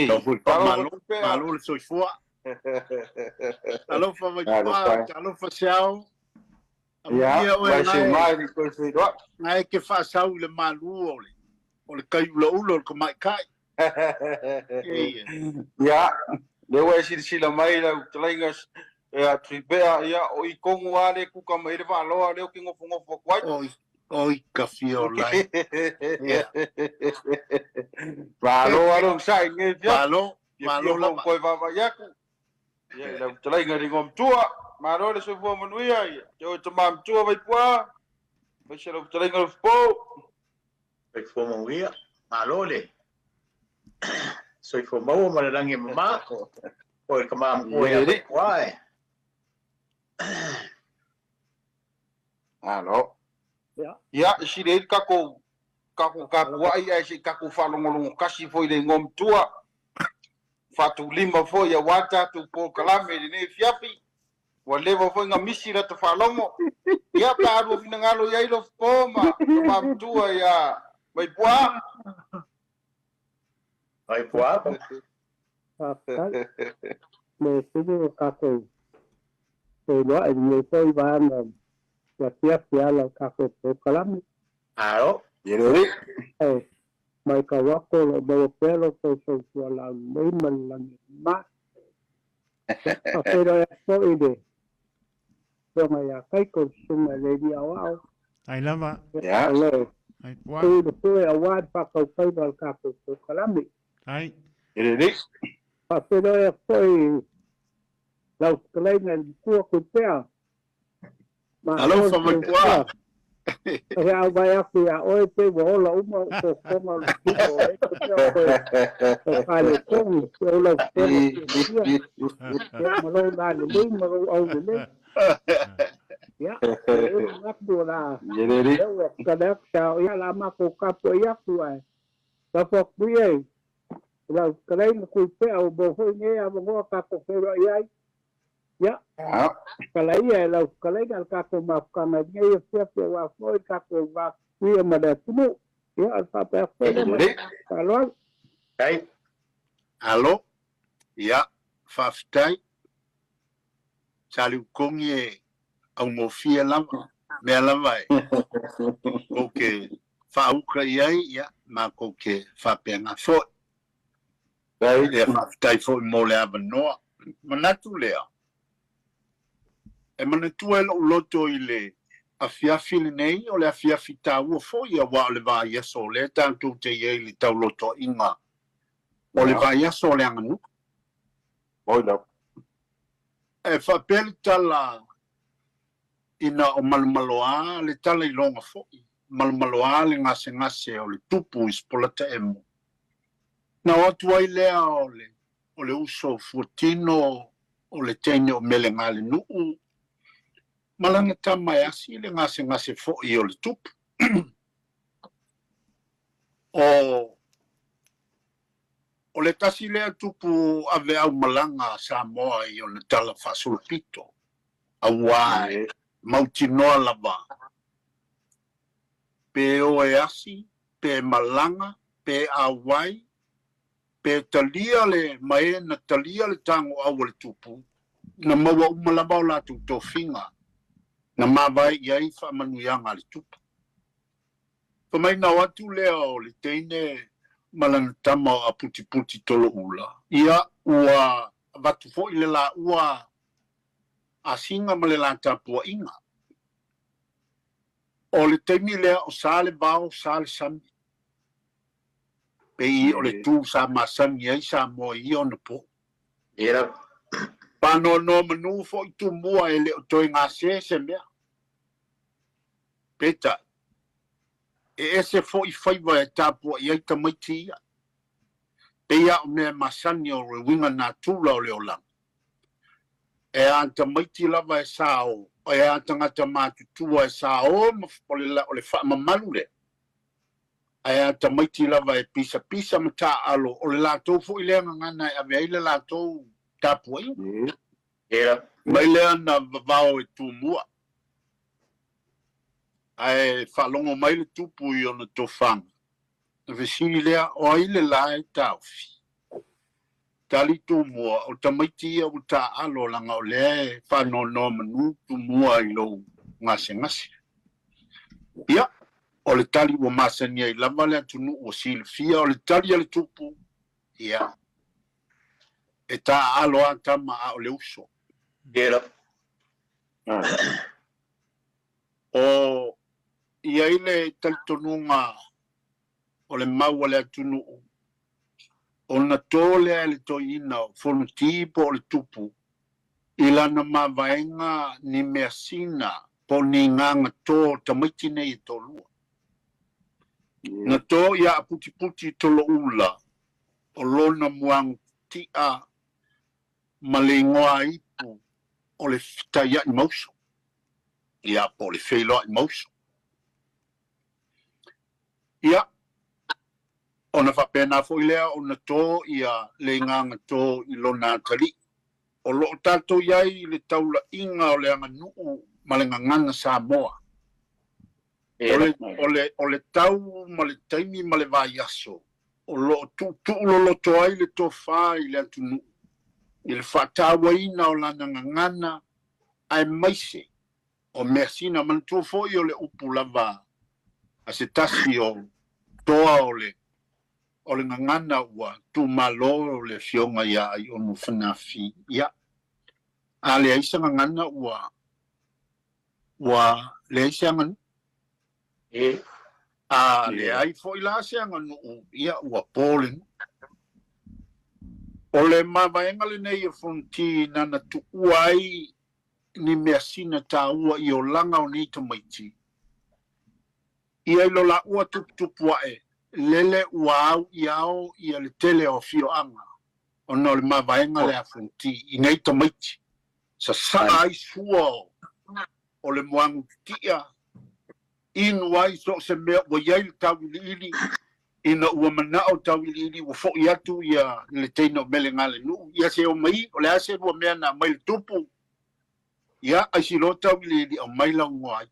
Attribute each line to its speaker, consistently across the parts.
Speaker 1: Tau foi
Speaker 2: Talofa
Speaker 1: faamalo,
Speaker 2: Tupea.
Speaker 1: malo le soifua. Talofa
Speaker 2: Talofa
Speaker 1: Vaipua,
Speaker 2: e.
Speaker 1: talofa Seao.
Speaker 2: Ia,
Speaker 1: Amuia oe
Speaker 2: mai se
Speaker 1: nae,
Speaker 2: mai le toe feiloai.
Speaker 1: nae e te faasau i le malu o le o le tai ulaula o le tamaitai. Eia.
Speaker 2: Ia, lea ua e silasila mai lau fetalaiga ia Tupea, ia o i tonu lava lea e kuka mai ai le vaaloa lea ou te nofonofo atu ai.
Speaker 1: Oi, oi ka fia o lai. Ia.
Speaker 2: Malo lava le onosai i lenei afiafi.
Speaker 1: Malo,
Speaker 2: Fiafia
Speaker 1: malo
Speaker 2: foi
Speaker 1: lava.
Speaker 2: toe vaavaai atu. Ia, i lau fetalaiga i le Igoamatua, malo le soifua manuia, ia te oe tama matua Vaipua, aemaise lau fetalaiga Lofipo.
Speaker 3: Soifua manuia, malo le soifua maua ma le lagi e mama. O le tama matua ia Vaipua e.
Speaker 2: Malo. Ia, e sili ai le tatou tatou tapuai ae se i tatou faalogologo tasi foi i le Igoamatua. Faatulima foi aua tatou polokalame i lenei afiafi. Ua leva foi na misi lata faalogo. Ia, pe a lua finagalo i ai Lofipo ma Tama Matua ia Vaipua.
Speaker 3: Vaipua.
Speaker 4: Faafetai. Le sili o tatou feiloai i lenei foi vaega o afiafi e ala i tatou polokalame.
Speaker 3: Alo.
Speaker 2: Ia le alii.
Speaker 4: E matau atu o lo o maua pea lo outou soifua laulelei ma le lagi e mama. Faafeiloai atu foi i le Afioga ia Taito, le Susuga i le Alii Aoao.
Speaker 5: Ai lava.
Speaker 2: Ia.
Speaker 4: O lo o
Speaker 5: Ai pua.
Speaker 4: tu i le foe aua le faatautaiga o le tatou polokalame.
Speaker 5: Ai.
Speaker 2: Ia le alii.
Speaker 4: Faafeiloai atu foi i lau fetalaiga i le Matua Tuipea. Malo le
Speaker 1: Alofa
Speaker 4: soifua.
Speaker 1: Vaipua.
Speaker 4: He au vai atu iā oe pei ua ola uma ou totoga o le tino e te mea o koe o faaletonu i ou lau totoga fiafia ia ma lou lalelei ma lou aulelei. Ia, e i ai le manatu o le a lea ua tatala atu sa ia o le a matou tapuai atu ae lafo atu ia i lau fetalaiga Tuipea ua maua foi nei avanoa tatou feiloai ai. Ia, tala ia e lau fetalaiga le tatou mafutaga i lenei afiafi aua foi le tatou va tuia ma le atunuu. Ia, o le faapea atu foi lea ma le faaaloalo.
Speaker 3: Ai.
Speaker 1: Alo, ia, faafetai. Sa liutogi e augofie lava, mea lava e tou te faauka i ai, ia, matou te faapena foi. Ia faafetai foi mo le avanoa. Manatu lea, e manatua e lou loto i le afiafi lenei, o le afiafi taua foi aua o le vaiaso o lea tatou te i ai i le taulotoaiga o le vaiaso o le aganuu. E faapea le tala ina o malomaloa le tala iloga foi, malomaloa le gasegase o le tupu i Sepolata Emo. Na o atu ai lea o le o le uso fuatino o le teine o Melegalenuu ma lana tama e asi le gasegase foi o le tupu. O o le tasi lea tupu aveau malaga a Samoa i ona tala faasolopito, auā e mautinoa lava pe o e asi, pe malaga, pe auai, pe talia le ma e na talia le tagoau a le tupu, na maua uma lava o latou tofiga na mavae i ai faamanuiaga a le tupu. Fai mai na o atu lea o le teine ma lana tama o Aputiputi Toloula, ia ua avatu foi le laua asiga ma le la tapuaiga. O le taimi lea o sa le vao, sa le sami. Pei o le tu sa masani ai Samoa i ia ona po. Pānoanoa manu foi Tumua e le o toe gase se mea. Peitai, e ese foi faiva e tapuai ai tamaiti ia. Pei a o mea masani o le uiga natura o le olaga. E a tamaiti lava e sa o, e a tagata matutua e sa o ma o le, o le faamamalu lea. Ae a tamaiti lava e pisapisa ma taaalo, o le latou foi lea gagana e ave ai le latou tapuaiga. Mai lea na vavao e Tumua, ae faalogo mai le tupu i ona tofaga, na fesili lea, O ai le la e taofi? Tali Tumua, o tamaiti ia ua taaalo leaga o lea e faanonomanu Tumua i lou gasegase. Ia, o le tali ua masani ai lava le atunuu ua silafia, o le tali a le tupu, ia, e taaalo lava tama a o le uso. O i ai le talitonuga o le mau a le atunuu, ona tō lea e le toeaina o Fonoti po o le tupu i lana mavaega ni measina po o ni gaga tō o tamaiti nei e toalua. Na tō iā Aputiputi Toloula o lona muaguti'a ma le igoa ipu o le Fetaia'i Mauso, ia po o le Feiloa'i Mauso. Ia, ona faapena foi lea ona tō ia le igaga tō i lona atalii. O lo o tatou i ai i le taula'iga o le aganuu ma le gagana Samoa. O le, o le, o le tau ma le taimi ma le vaiaso o lo o tuutuu loloto ai le tofa i le atunuu i le faatauaina o lana gagana aemaise o measina. Manatua foi o le upu lava a se tasi o toa o le o le gagana ua tuumalo le afioga ia Aiono Fanafi, ia, a leai se gagana ua ua leai se aganuu. A leai foi la se aganuu, ia ua po le nuu. O le mavaega lenei o Fonoti nana tuua ai ni measina taua i olaga o nei tamaiti, ia i lo laua tuputupu ae, lele ua au i ao ia le tele o afioaga ona o le mavaega lea a Fonoti i nei tamaiti, sasaa ai sua o le moagutitia, inu ai so o se mea ua i ai le tauiliili, ina ua manao tauiliili ua fo'i atu ia le teina o Melegalenuu, ia se omai, o le a se lua mea na aumai le tupu, ia aisi loa tauiliili aumai lau igoa ai.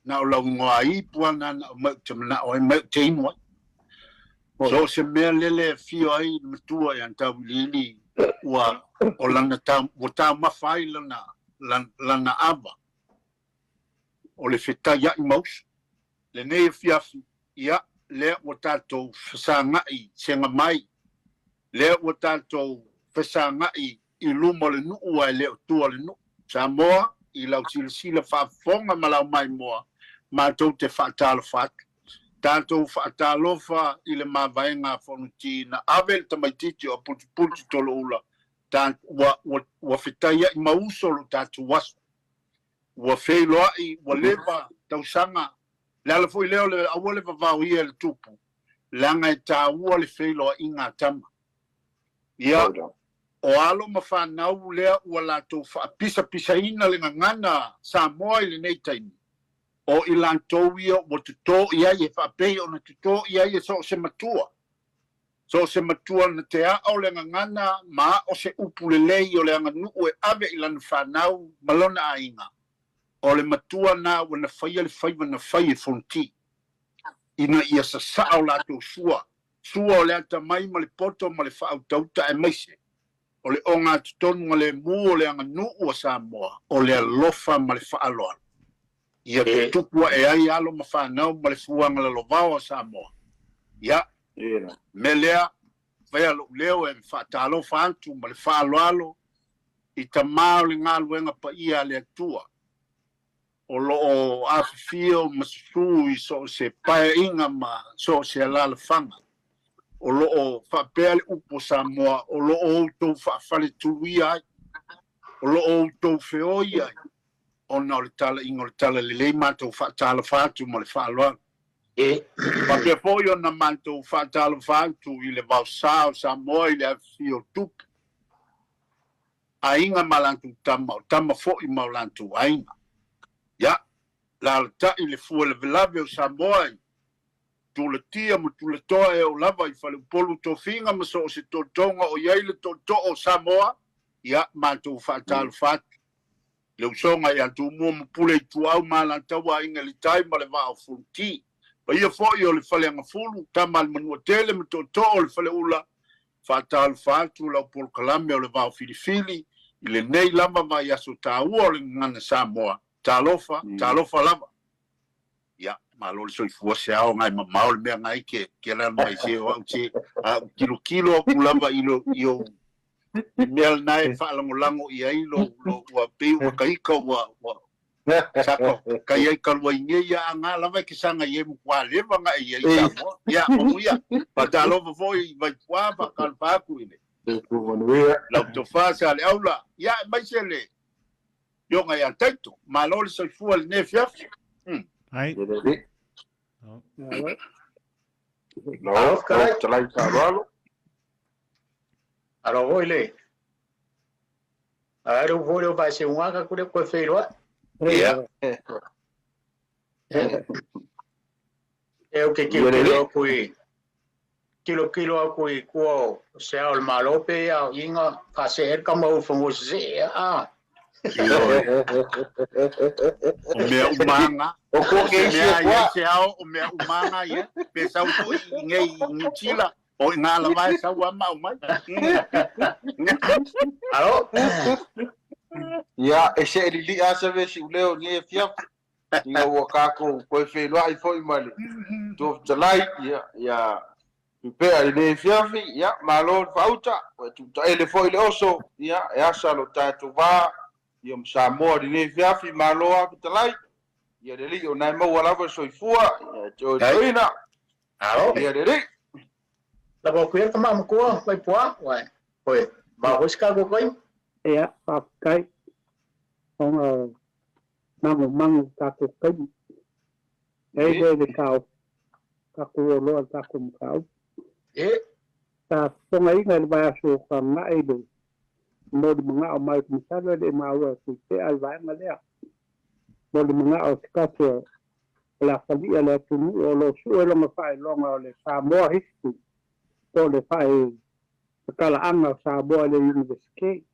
Speaker 1: Na o lau igoa ipu lava na na aumai ou te manao ai, mai ou te inu ai. So o se mea lele e afio ai le matua ia tauiliili ua o lana tau, ua taumafa ai lana, lana ava. O le fetaia'i ma uso. Lenei afiafi, ia, lea ua tatou fesaga'i sega mai, lea ua tatou fesaga'i i luma o le nu'u ae le o tua le nu'u. Samoa, i lau silasila faafofoga ma lau maimoa, matou te faatalofa atu. Tatou faatalofa i le mavaega a Fonoti na ave le tamaitiiti o Aputiputi Toloula, ta, ua, ua, ua fetaia'i ma uso lo tatou aso. Ua feiloai, ua leva tausaga. Le ala foi lea o le aua le vavao ia e le tupu, leaga e taua le feiloaiga a tama. Ia, o alo ma fanau lea ua latou faapisapisaina le gagana Samoa i lenei taimi, o i latou ia ua totō i ai e faapei ona totō i ai e so o se matua. So o se matua na te aʻo le gagana ma aʻo se upu lelei o le aganuu e ave i lana fanau ma lona aiga, o le matua na ua na faia le faiva na fai e Fonoti, ina ia sasaa o latou sua, sua o le atamai ma le poto ma le faautauta aemaise o le ogatotonu lemu o le aganuu a Samoa, o le alofa ma le faaaloalo. Ia tutupu ae ai alo ma fanau ma le fuaga lalovao a Samoa. Ia, mea lea, faia lo'u leo e faatalofa atu ma le faaaloalo i tamā o le galuega paia a le Atua o lo o afifio ma susū i so o se paeaiga ma so o se alaalafaga o lo o faapea le upu o Samoa o lo o outou faafaletuluia ai, o lo o outou feoi ai ona o le talaiga o le talalelei matou faatalofa atu ma le faaaloalo. Faapea foi ona matou faatalofa atu i le vaosa o Samoa i le afifio o tupu, aiga ma latou tama, o tama foi ma o latou aiga. Ia, laalata'i le fua lavelave o Samoa i Tulatia ma Tulatoa e oo lava i Faleupolu Tofiga ma so o se totoga o i ai le tootoo o Samoa, ia, matou faatalofa atu. Le usoga ia Tumua ma Pule Ituau ma Alataua Aiga i le Tai ma le Vaa o Fonoti. Paia foi o le Faleagafulu, Tama a le Manuatele ma Tootoo o le Faleula, Faatalofa atu lau polokalame o le Vao Filifili i lenei lava vaiaso taua o le Gagana Samoa. Talofa, talofa lava. Ia, malo le soifua se ao ngai mamao le mea ngai ke ke lana mai se o au se a u tilotilo aku lava i lo i ou i mea lena e faalagolago i ai lo lo ua pei ua taita ua ua Sako, kai ai kalua i nei ia a ngā lava e ke sanga i e mukua leva nga e ia i Samoa. Ia, manuia. Faatalofa foi i Vaipua, faatalofa atu i le lau tofa sa le aula. Ia, aemaise le Afioga ia Taito. Malo le soifua i lenei afiafi.
Speaker 5: Ai.
Speaker 2: Alo, fetalai faaaloalo.
Speaker 3: Alo foi le Ai le foi le vai se unga ka kule koe feiloai.
Speaker 1: Ia.
Speaker 3: E o ke tilotilo aku i tilotilo aku i kua o se ao o le Malo pe ia o inga faasee ai le kama o fanua sesee a.
Speaker 1: O mea umanga.
Speaker 2: O kua
Speaker 1: O
Speaker 2: ke
Speaker 1: se
Speaker 2: isi
Speaker 1: mea
Speaker 2: e
Speaker 1: i ai
Speaker 2: kua.
Speaker 1: se ao, o mea umanga ia. Pe sau foi i nei i New Zealand. O i ngā lava e sau a mau mai.
Speaker 3: Alo.
Speaker 2: Ia, e se lili'a lava se vesi uleo i lenei afiafi, ina ua kākou toe feiloai foi ma le Matua Fetalai, ia, ia Tupea i lenei afiafi, ia, malo le faauta, ua e tuutaele foi le oso, ia, e asa lo tatou va, ia ma Samoa i lenei afiafi, malo lava Fetalai, ia le Alii o na e maua lava le soifua, ia e te oe toeaina.
Speaker 3: Alo.
Speaker 2: Ia le Alii.
Speaker 3: Lava aku ia le tama matua Vaipua, uai, oe, ma foi se kākou taimi.
Speaker 4: Ia, faafetai ona o magomago o tatou taimi. E ai lea i le taofi, tatou o loa i le tatou mataupu. Sa fofogaina i le vaiaso o Tanugae i le moli manao mai masalo e le i maua e Tuitea le vaega lea. Moli manao o se tasi o le atalii a le atunuu o lo o sue lona faailoga o le Samoa History po o le faatalaaga o Samoa i le Iunivesite.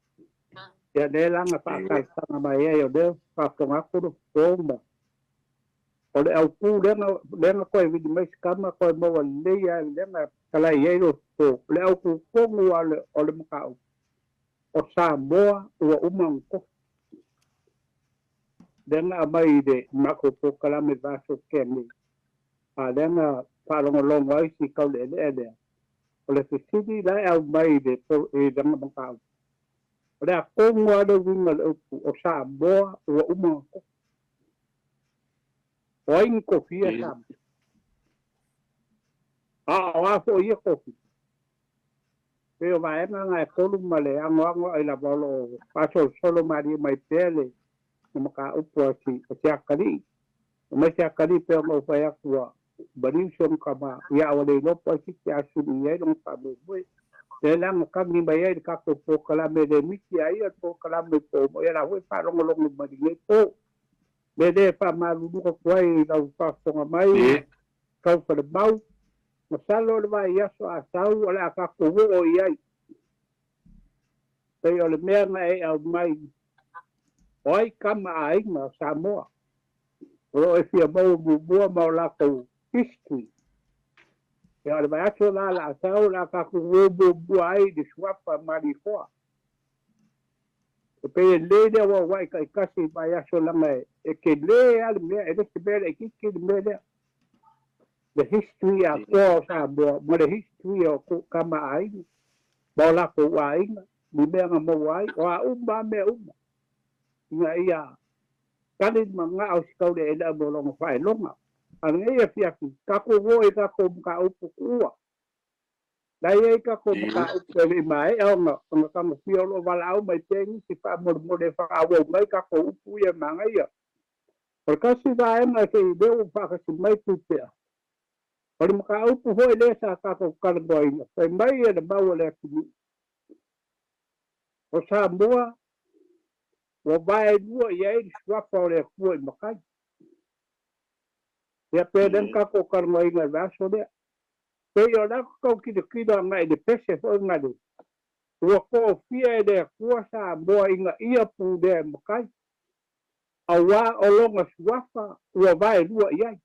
Speaker 4: Ia lea la na faatalosaga mai ai o lea faafofoga atu le fofo ma o le autu lea na lea na toe vili mai se tama toe maua lelei lava lea na talai i ai lou fofo. O le autu tonu lava o le mataupu o Samoa ua uma ona tofi. Lea na aumai i le matou polokalame i le vaiaso tea nei, a lea na faalogologo ai si taulealea lea, o le fesili la e aumai i le i lana mataupu, o le a tonu lava le uiga o le upu o Samoa ua uma ona tofi? O ai ni tofia Samoa? A o a foi ia tofi? Pei o vaega na e tolu ma le anoano ai lava o lo o faasolosolo malie mai pea le mataupu a si o se atalii. Mai se atalii pei ona ou fai atu ua maliu si ona tama, ia ua le iloa po o ai siti a sulu i ai lona faamoemoe. Lea la na tagi mai ai le tatou polokalame le miti a ia le polokalame po o ia la foi faalogologo mai lenei po. Mea lea e faamalulu atu ai i lau faafofoga mai, tau falemau, masalo o le vaiaso a sau o le a tatou oo i ai. Pei o le mea na e aumai, o ai kama aiga o Samoa o lo o e fia maua muamua ma o latou history. Ia o le vaiaso la o le a sau o le a tatou o muamua ai i le suafa Malietoa. E pei e lelei le auauai taitasi i vaiaso leaga e tele lava le mea, e le se mea laitiiti le mea lea. Le history atoa o Samoa ma le history o kama aiga ma o latou aiga, ni mea na maua ai, o a uma lava mea uma, ina ia tali le manao i se taulealea mo lona faailoga. A o lenei afiafi, tatou o i tatou mataupu tuua. La e i ai tatou mataupu e le i maea ona ona tagofia o lo o valaau mai pea nisi faamolemole e faaauau mai tatou upu ia manaia. O le tasi vaega se i lea ua faatasi mai Tuitea, o le mataupu foi lea sa tatou talanoaina, fai mai e le mau a le atunuu o Samoa ua vaelua i ai le suafa o le Atua i matai. Ia pe lea na tatou talanoaina i le vaiaso lea. Pei o le atu tau tilotilo agai i le pese foi na le ua tofia e le Atua Samoa ina ia pulea e matai, auā o lona suafa ua vaelua i ai.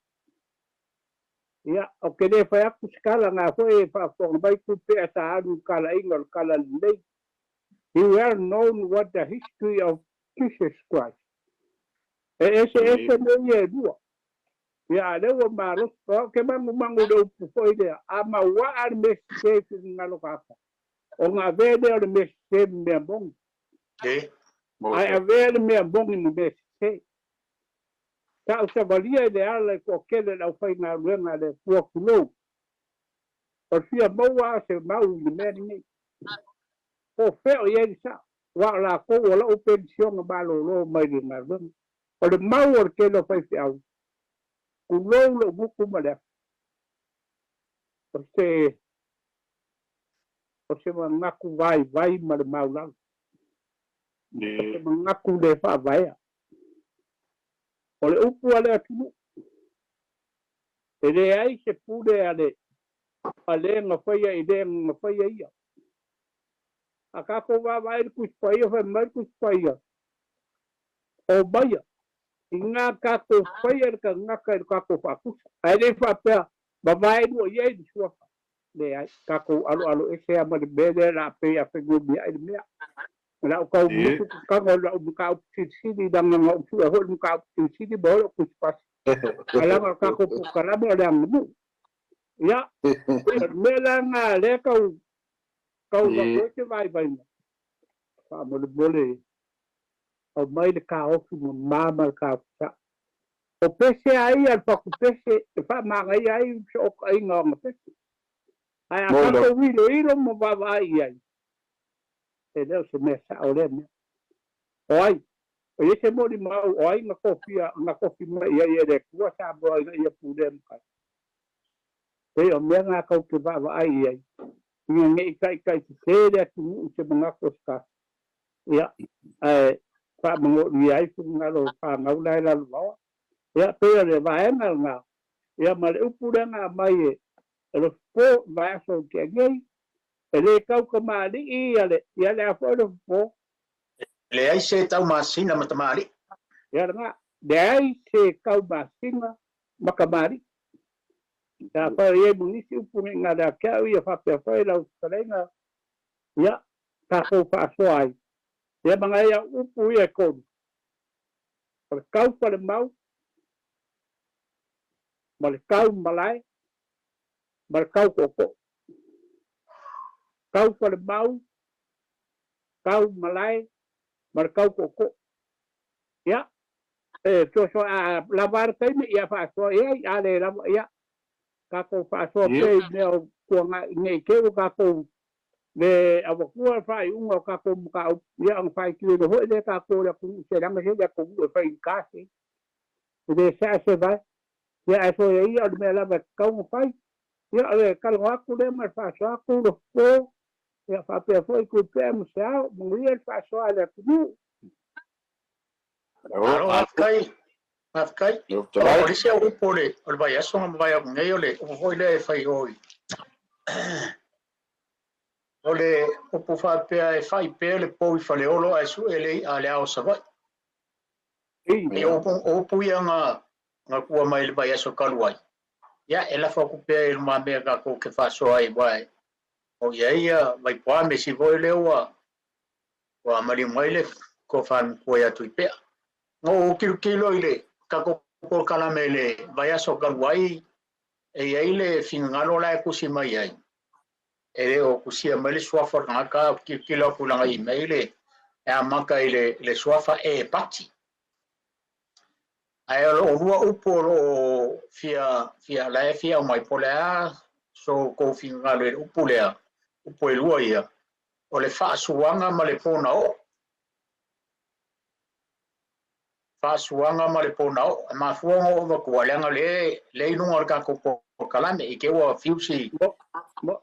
Speaker 4: Ia, ou te le fai atu se tala, na foi e faafofoga mai tupe a sa alu i le talaiga o le tala lelei. He well known what the history of Jesus Christ. E eseese mea ia e lua. Ia, a lea ua malosi, o au ke magumagu i le upu foi lea, a mauaa le mea sese i finagalo tagata, ona avea lea o le mea sese ma mea moni. Ae avea le mea moni ma mea sese. Sa ou savalia i le ala i toatele o le aufaigaluega a le Atua, tulou, o le fia maua a se mau i le mea lenei. Po o fea o i ai le sao, aua o latou o la'u penisiona malolo mai le galuega. O le mau o le tele o faifeau, tulou lou gutu ma le afi. O se, o se manatu vaivai ma le maulalo. O se manatu le faavaea. O le upu a le atunuu, e leai se pule a le a le na faia i le na faia ia. A tatou vaavaai i le Tusi Paia, fai mai le Tusi Paia, O maia, inā tatou faia le tagata i lo tatou faatusa, ae le faapea vavae lua i ai le suafa. Leai, tatou aloalo ese lava ma le mea lea la pei a fenumiai le mea. O lau tau musu kukana o lau mataupu silisili leaga na ou sue foi le mataupu silisili ma oi lou tusipasi. Ae leaga o le tatou polokalame o le aganuu. Ia, o le mea la lena lea tau tau avatu ai se vaivaiga, faamolemole aumai le taofi mama ma le taofi sao. O pese a ia le fatu pese e faamanaia ai le fesootaiga o ana pese. Ae a tatou iloilo ma vaavaai i ai, e le o se mea sao lea mea. O ai? O i ai se molimau o ai na tofia, na tofi mai i ai e le Atua Samoa ina ia pulea matai? Pei o mea na tou te vaavaai i ai, ina ne i taitaisese le atunuu i se manatu o se tasi, ia, ae faamanolia ai finagalo o fanau la e lalovaoa. Ia, pei o le vaega lena, ia ma le upu lea na aumai e Lofipo i vaiaso o tea nei, E le tau tamalii ia le, ia le a foi le fofo.
Speaker 3: E leai se tau masina ma tamalii.
Speaker 4: Ia lena, leai se tau masina ma tamalii. Ia afai o i ai ma nisi upu nei na lea ke au ia faapea foi lau fetalaiga, ia, tatou faasoa ai. Ia ma nai au upu ia e tolu, o le tau falemau, ma le tau malae, ma le tau tootoo. Tau falemau, tau malae ma le tau tootoo. Ia, e fesoasoa a lava le taimi ia faasoa i ai, a le lava ia tatou faasoa pea i mea o tuanai ne i te i ua tatou le avatua le faaiuga o tatou mataupu, ia ona faitioina foi lea tatou e le atunuu se leaga se le atunuu e fai i ka se. E le saa se vae. Ia ae soia ia o le mea lava e tatau ona fai. Ia o le talanoa atu lea ma le faasoa atu le fofo, ia faapea foi Tuipea ma Seao, manuia le faasoa a le atunuu.
Speaker 3: Malo, faafetai. Faafetai. O le isi au upu o le, o le vaiaso na mavae atu nei, o le upu foi lea e fai oi. O le upu faapea e fai pea le pou i Faleolo ae sue le i'a a le ao o Savaii. E o upu, o upu ia na, na tua mai le vaiaso talu ai. Ia, e lafo atu pea i lumamea tatou te faasoa ai, aua o i ai ia Vaipoa me isi foi lea ua ua maliu mai le tofa matua ia Tuipea. Na ou tilotilo i le tatou polokalame i le vaiaso talu ai, e i ai le finagalo la e tusi mai ai, e le o tusia mai le suafa o le tagata, ou te tilotilo atu i lana email e amata i le, le suafa e Pati. Ae o lo o lua upu o lo o fia, fia, la e fia aumai, po o le a so outou finagalo i le upu lea, upu e lua ia, o le faasuaga ma le ponaoo. Faasuaga ma le ponaoo. E mafua ona ou avatua, leaga o lea, lea i luga o le tatou polokalame, i te i ua fiu si,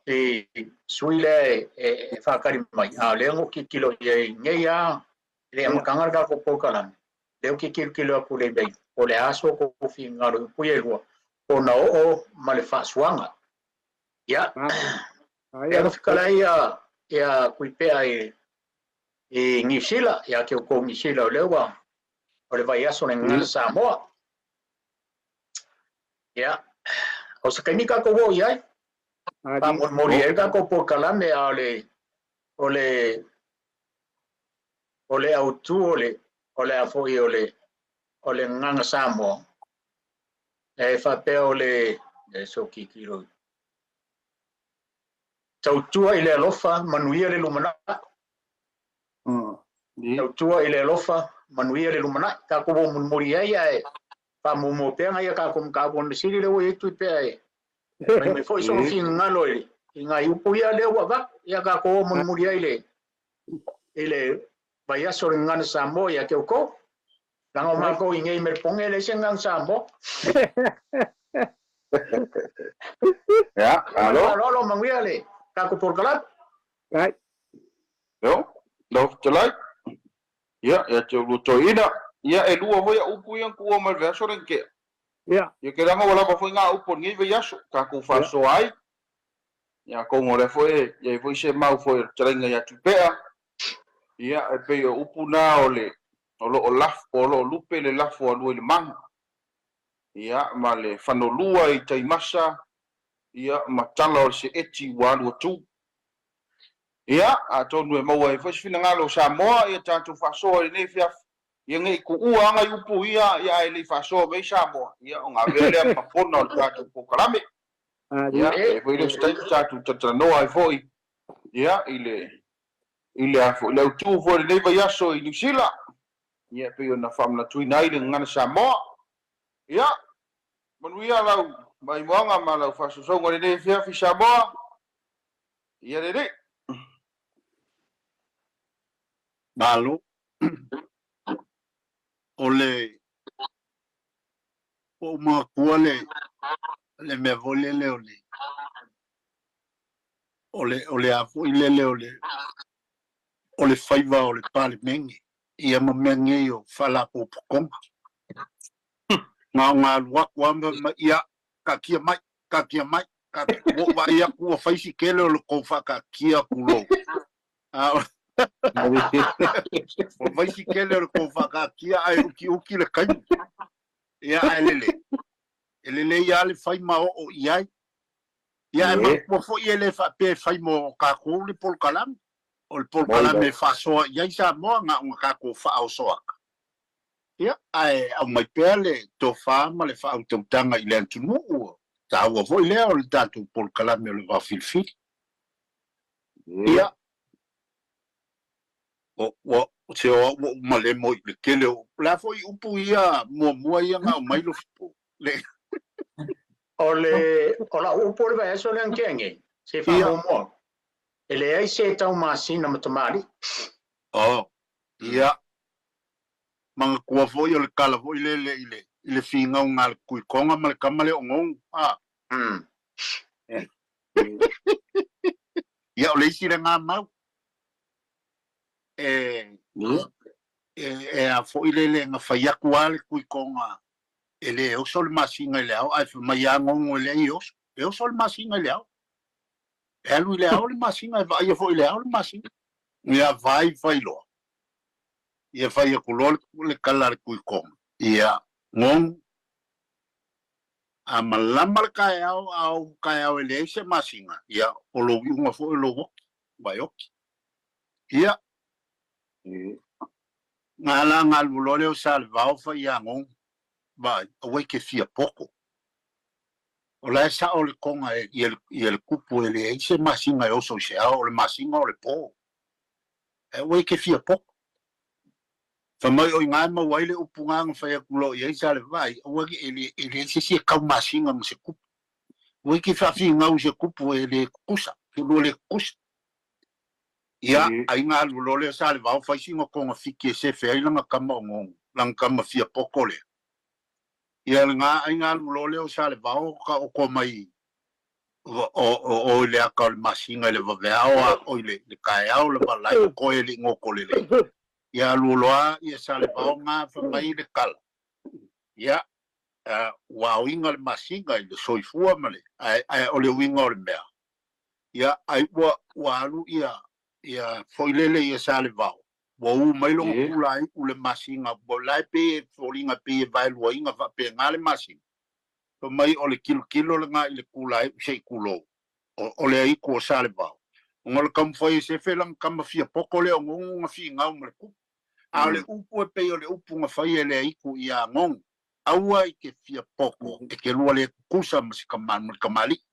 Speaker 3: si sui lea e, e, e faatali mai, a o lea na ou tilotilo i ai nei lava, i le amataga o le tatou polokalame, lea ou te tilotilo atu i le email, po o le a so outou finagalo i upu ia e lua, ponaoo ma le faasuaga. Ia, lea na fetalai ia, ia Tuipea i, i Niu Sila, ia te outou Niu Sila o lea ua, o le vaiaso o le Gagana Samoa. Ia, O se taimi tatou oo i ai, faamolimoli ai le tatou polokalame, a o le o le o le autu o le o le a foi o le o le gagana Samoa e faapea o le e so tilotilo tautua i le alofa manuia le lumanai. Tautua i le alofa manuia le lumanai. Tatou o mulimuli ai ae faamuamua pea nai a tatou mataupu. O le measili lea ua i ai Tuipea e fai mai foi sona finagalo i nai upu ia lea ua avatu. Ia tatou o mulimuli ai i le vaiaso o le Gagana Samoa ia te outou. Leaga o matou i nei i Melepone e leai se Gagana Samoa.
Speaker 2: Ia, malo.
Speaker 3: Faaaloalo, manuia le tatou polokalame.
Speaker 4: Ai.
Speaker 2: Yo, lau fetalai. Ia, ia te ulua toeaina. Ia, e lua foi au upu ia na tuua mai le vaiaso lea na tea.
Speaker 4: Ia.
Speaker 2: Ia, ke leaga ua lava foi ngā upu o lenei vaiaso, tatou faasoa ai. Ia, atonu o lea foi e i ai foi se mau foi o le fetalaiga ia Tupea. Ia, e pei o upu na o le, o lo o lafo, o lo o lupe le lafo a Luailemaga. Ia, ma le fanolua i taimasa, ia, ma tala o le seeti ua alu atu. Ia, atonu e maua ai foi se finagalo o Samoa ia tatou faasoa i lenei afiafi, ia ne i tuua lava nai upu ia, ia ae le i faasoa mai ai Samoa, ia ona avea lea ma pona o le tatou polokalame. Ia, e i ai foi le isi taimi tatou talatalanoa ai foi, ia, i le, i le a foi, le autu foi o lenei vaiaso i Niu Sila, ia, e pei ona faamanatuina ai le gagana Samoa. Ia, manuia lau maimoaga ma lau faasoasoaga i lenei afiafi Samoa. Ia lelei.
Speaker 1: Malo. O le ua ou manatua le le mea foi lele o le o le o le a foi lele o le o le faiva o le Palemene ia ma mea nei o faalapotopotoga. Na ona alu atu lava ma ia taatia mai, taatia mai, taatia, ua ou vaai atu ua fai si tele o le tou faataatia atu loa. A ua fai si tele o le tou faataatia ae utiuti le taimi. Ia ae lelei. E lelei lava le fai ma oo i ai. Ia ae manatua foi e le faapea e fai mo tatou le polokalame. O le polokalame e faasoa i ai Samoa na ona tatou faaoso ata. Ia, ae aumai pea le tofa ma le faautautaga i le atunuu, ua taua foi lea o le tatou polokalame o le Vaafilifili. Ia, ua, se o au ua ou malemo i le tele o, o le a foi upu ia muamua ia na aumai Lofipo? Le.
Speaker 3: O le, o lau upu o le vaiaso lea na tea nei, se i faamuamua, e leai se taumasina ma tamalii.
Speaker 1: Oh, ia, manatua foi o le tala foi lele i le i le finauga a le Tuitoga ma le tama lea o Gou, a. Ia, o le isi lena mau, e, e, e a foi lele na fai atu lava le Tuitoga e le oso le masina i le ao, ae fai mai lava Gou e leai e oso. E oso le masina i le ao. E alu i le ao le masina, e vaaia foi i le ao le masina. Ia vai fai loa. Ia fai atu loa le tala a le Tuitoga. Ia, Gou, a malama le taeao a ou taeao e leai se masina, ia, o lou iuga foi o lou oki, ua e oki. Ia, na ala na alu loa lea o Salevao fai ia Gou, vaai, aua e te fia poto. O la e sao le toga i le kupu e leai se masina e oso i se ao, o le masina o le po. Ae aua e te fia poto. Fai mai o i ina e maua ai le upu na na fai atu loa i ai Salevai, aua e leai se isi e kau masina ma se kupu. Aua e te faafinau i se kupu e le tutusa, se lua le tutusa. Ia, ai na alu loa lea o Salevao fai sina togafiti e sefe ai lana tama o Gou, lana tama fia poto lea. Ia lena ai na alu loa lea o Salevao taoto mai o i le ata o le masina i le vaveao a o i le taeao lava la e totoe e le i goto lelei. Ia alu loa ia Salevao na fai mai le tala, ia, ua aoina le masina i le soifua ma le, ae o le uiga o le mea, ia, ai ua alu ia, ia foi lele ia Salevao, ua u mai lona pula ai u le masina, ua la e pei e foliga pei e vaeluaina faapena le masina. Fai mai o le kilokilo lena i le kulae'u se i tulou, o le aiku o Salevao. Ona o le taumafai e sefe lana tama fia poto lea o Nonu na finau ma le tupu. A o le upu e pei o le upu na fai e le aiku ia Nonu, aua i te fia poto e te lua le tutusa ma se tama ma le tamalii.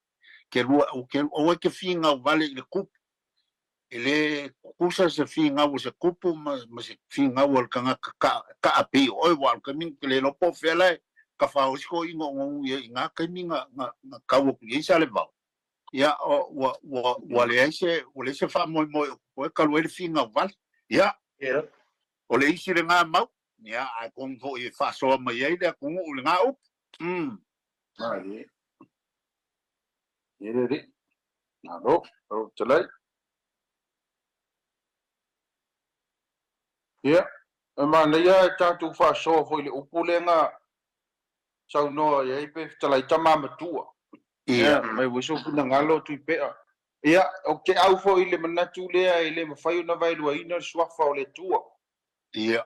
Speaker 1: Te lua, aua e te finau vale i le tupu. E le tutusa se finau o se tupu ma se finau o le tagata kaa pei o oe, aua o le taimi ou te le iloa po o fea la e tafaosi toeaiina o Nonu i na taimi na tau atu i ai Salevao. Ia, ua leai se faamoemoe o totoe talu ai le finau vale. Ia, o le isi lena mau, ia, atonu foi e faasoa mai ai le atunuu i lena upu.
Speaker 2: Malie. Ia le alii. Malo, lau fetalai. Ia, e manaia e tatou faasoa foi i le upu lea na saunoa i ai pe fetalai tama matua. Ia, mai ua sou finagalo Tuipea. Ia, ou te au foi i le manatu lea e le mafai ona vaeluaina le suafa o le Atua.
Speaker 1: Ia.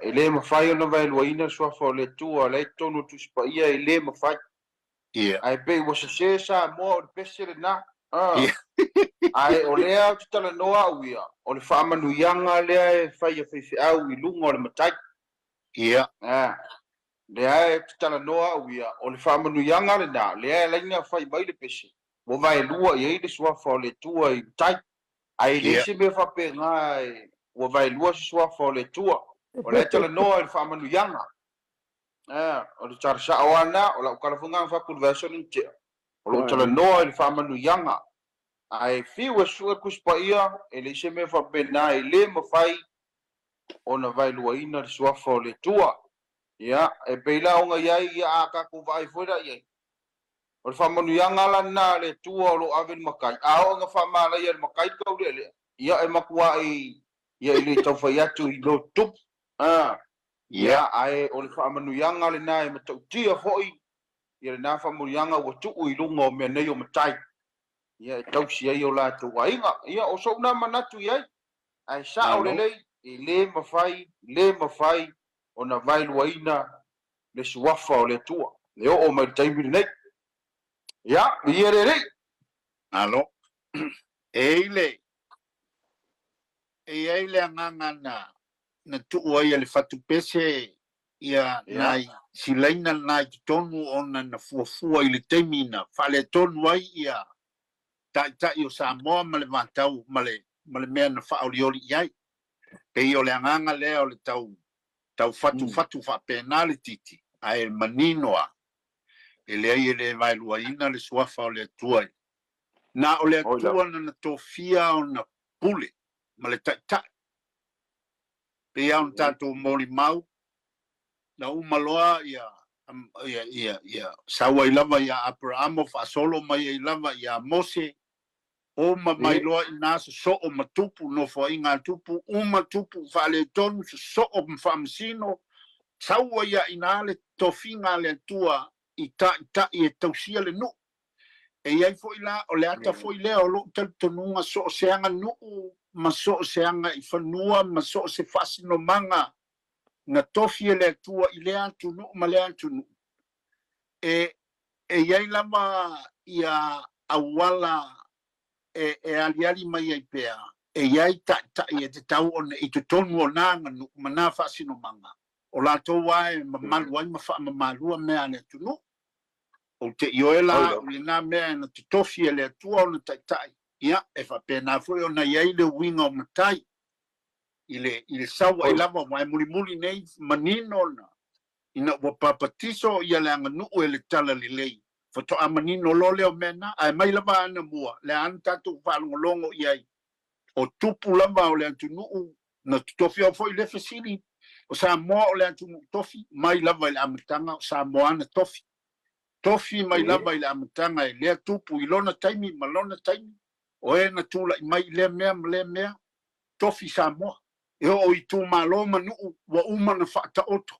Speaker 2: E le mafai ona vaeluaina le suafa o le Atua, o la e i totonu o le Tusi Paia, e le mafai.
Speaker 1: Ia.
Speaker 2: Ae pei ua sese Samoa o le pese lena. Ia. Ae o lea ou te talanoa au ia, o le faamanuiaga lea e fai a faifeau i luga o le matai.
Speaker 1: Ia.
Speaker 2: Lea ou te talanoa au ia, o le faamanuiaga lena, lea e alaina fai mai le pese, ua vaelua i ai le suafa o le Atua i matai. Ae leai se mea faapena ua vaelua se suafa o le Atua. O lea e talanoa i le faamanuiaga. O le tala sao lava lena, o lau tala foi lena na fai atu i le vaiaso lea na tea. O lo o talanoa i le faamanuiaga. Ae fiu e sue Tusi Paia, e leai se mea faapena, e le mafai ona vaeluaina le suafa o le Atua. Ia, e pei la ona i ai, ia a tatou vaai foi la i ai, o le faamanuiaga la lena a le Atua o lo o ave i le matai, a oo ina faamalaia e le matai le taulealea, ia e matuai, ia e le tau fai atu i lo tupu. Ia, ae o le faamanuiaga lena e matautia foi, ia lena faamanuiaga ua tuu i luga o mea nei o matai, ia e tausi ai o latou aiga. Ia, o sou na manatu i ai, ae sao lelei, e le mafai, le mafai ona vaeluaina le suafa o le Atua, e oo mai i le taimi lenei. Ia, viia le Alii!
Speaker 1: Malo. E i le, e i ai le agaga na na tuu ai e le fatupese ia nai silaina na i totonu ona na fuafua i le taimi na faaletonu ai ia Taitai o Samoa ma le vatau ma le ma le mea na faaolioli i ai. Pei o le agaga lea o le tau tau fatufatu faapena le titi, ae manino a e leai e le vaeluaina le suafa o le Atua. Na o le Atua na na tofia ona pule ma le Taitai. Pei lava ona tatou molimau, na uma loa ia, ia, ia, ia sau ai lava ia Aperamo faasolo mai ai lava ia Mose, uma mai loa i na sosoo ma tupu, nofoaiga a tupu, uma tupu faaletonu, sosoo ma faamasino, sau ai lava i ina le tofiga a le Atua i taitai e tausia le nuu. E i ai foi la, o le ata foi lea o lou talitonuga so o se aganuu ma so o se agaifanua ma so o se faasinomaga na tofi e le Atua i lea atunuu ma lea atunuu, e, e i ai lava ia auala e, e aliali mai ai pea, e i ai taitai e tatau ona i totonu o na aganuu ma na faasinomaga, o latou lava e mamalu ai ma faamamaluina mea a le atunuu. Ou te ioe la au i lena mea na totofi e le Atua ona taitai, ia, e faapena foi ona i ai le uiga o matai i le, i le sau ai lava, aua e mulimuli nei manino na, ina ua papatiso ia le aganuu e le talalelei, faatoa manino loa lea o mea na. Ae mai lava anamua, lea lava na tatou faalogologo i ai, o tupu lava o le atunuu na totofi. Ao foi le fesili, o Samoa o le atunuu tofi, mai lava i le amataga o Samoa na tofi. Tofi mai lava i le amataga e lea tupu i lona taimi ma lona taimi, o e na tulai mai i lea mea ma lea mea, tofi Samoa. E oo i itumalo ma nuu ua uma na faataoto.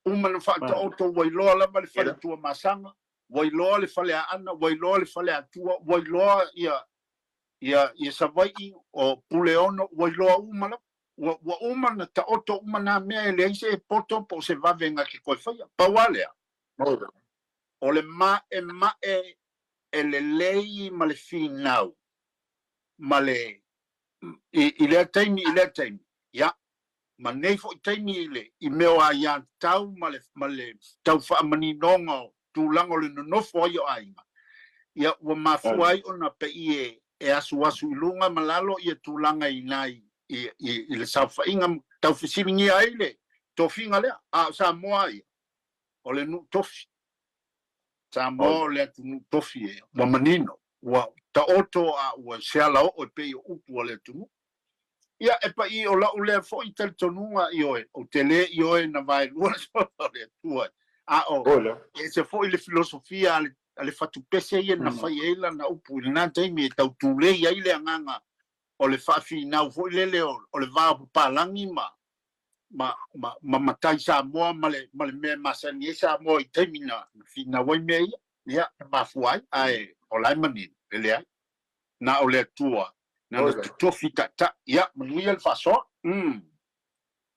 Speaker 1: Uma na faataoto ua iloa lava le fale Tuamasaga, ua iloa le fale Aana, ua iloa le fale Atua, ua iloa ia ia ia Savaii, o Puleono, ua iloa uma lava. Ua, ua uma na taoto uma nā mea e leai se poto po o se vave na te toe faia. Pau lava lea. O le maʻemaʻe e lelei ma le finau ma le i, i lea taimi i lea taimi, ia, ma nei foi taimi i le i mea o aiātatau ma le ma le tau faamaninoga o tulaga o le nonofo ai o aiga, ia ua mafua ai ona pei e e asuasu i luga ma lalo ia tulaga i ina i i i le saofaiga tau fesiligia ai le tofiga lea. A o Samoa ia, o le nuu tofi. Samoa o le atunuu tofi e ua manino, ua taoto a ua se alaoo e pei o upu a le atunuu. Ia, e paʻi o la'u lea foi talitonuga ioe, ou te lē ioe na vaelua le suafa o le Atua, a o e ese foi le filosofia a le, a le fatupese ia na fai ai lana upu i lena taimi e tau tulei ai le agaga o le faafinau foi lele o, o le va o papalagi ma, ma, ma, ma matai Samoa ma le, ma le mea e masani ai Samoa i taimi na, na finau ai mea ia, ia, na mafua ai, ae o la e manino, e leai. Na o le Atua, nana totofi ta'ita'i. Ia, manuia le faasoa. Mm.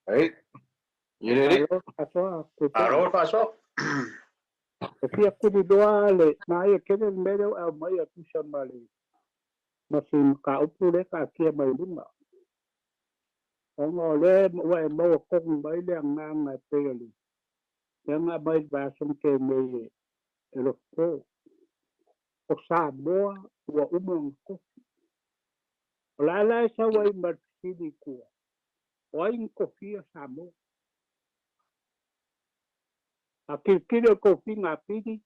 Speaker 2: Ei. Ia le alii.
Speaker 3: Malo le faasoa.
Speaker 4: E fia tuliloa le manaia tele le mea lea ua e aumaia e tusa ma le ma si mataupu lea e taatia mai luga. Ona o lea ua e maua tonu mai le agaga e pei o le lea na aumai i le vaiaso na tea nei e Loto. O Samoa ua uma ona tofi. O le a la e sau ai ma le fesili i tua, o ai na tofia Samoa? A tilotilo i le tofiga a Pili,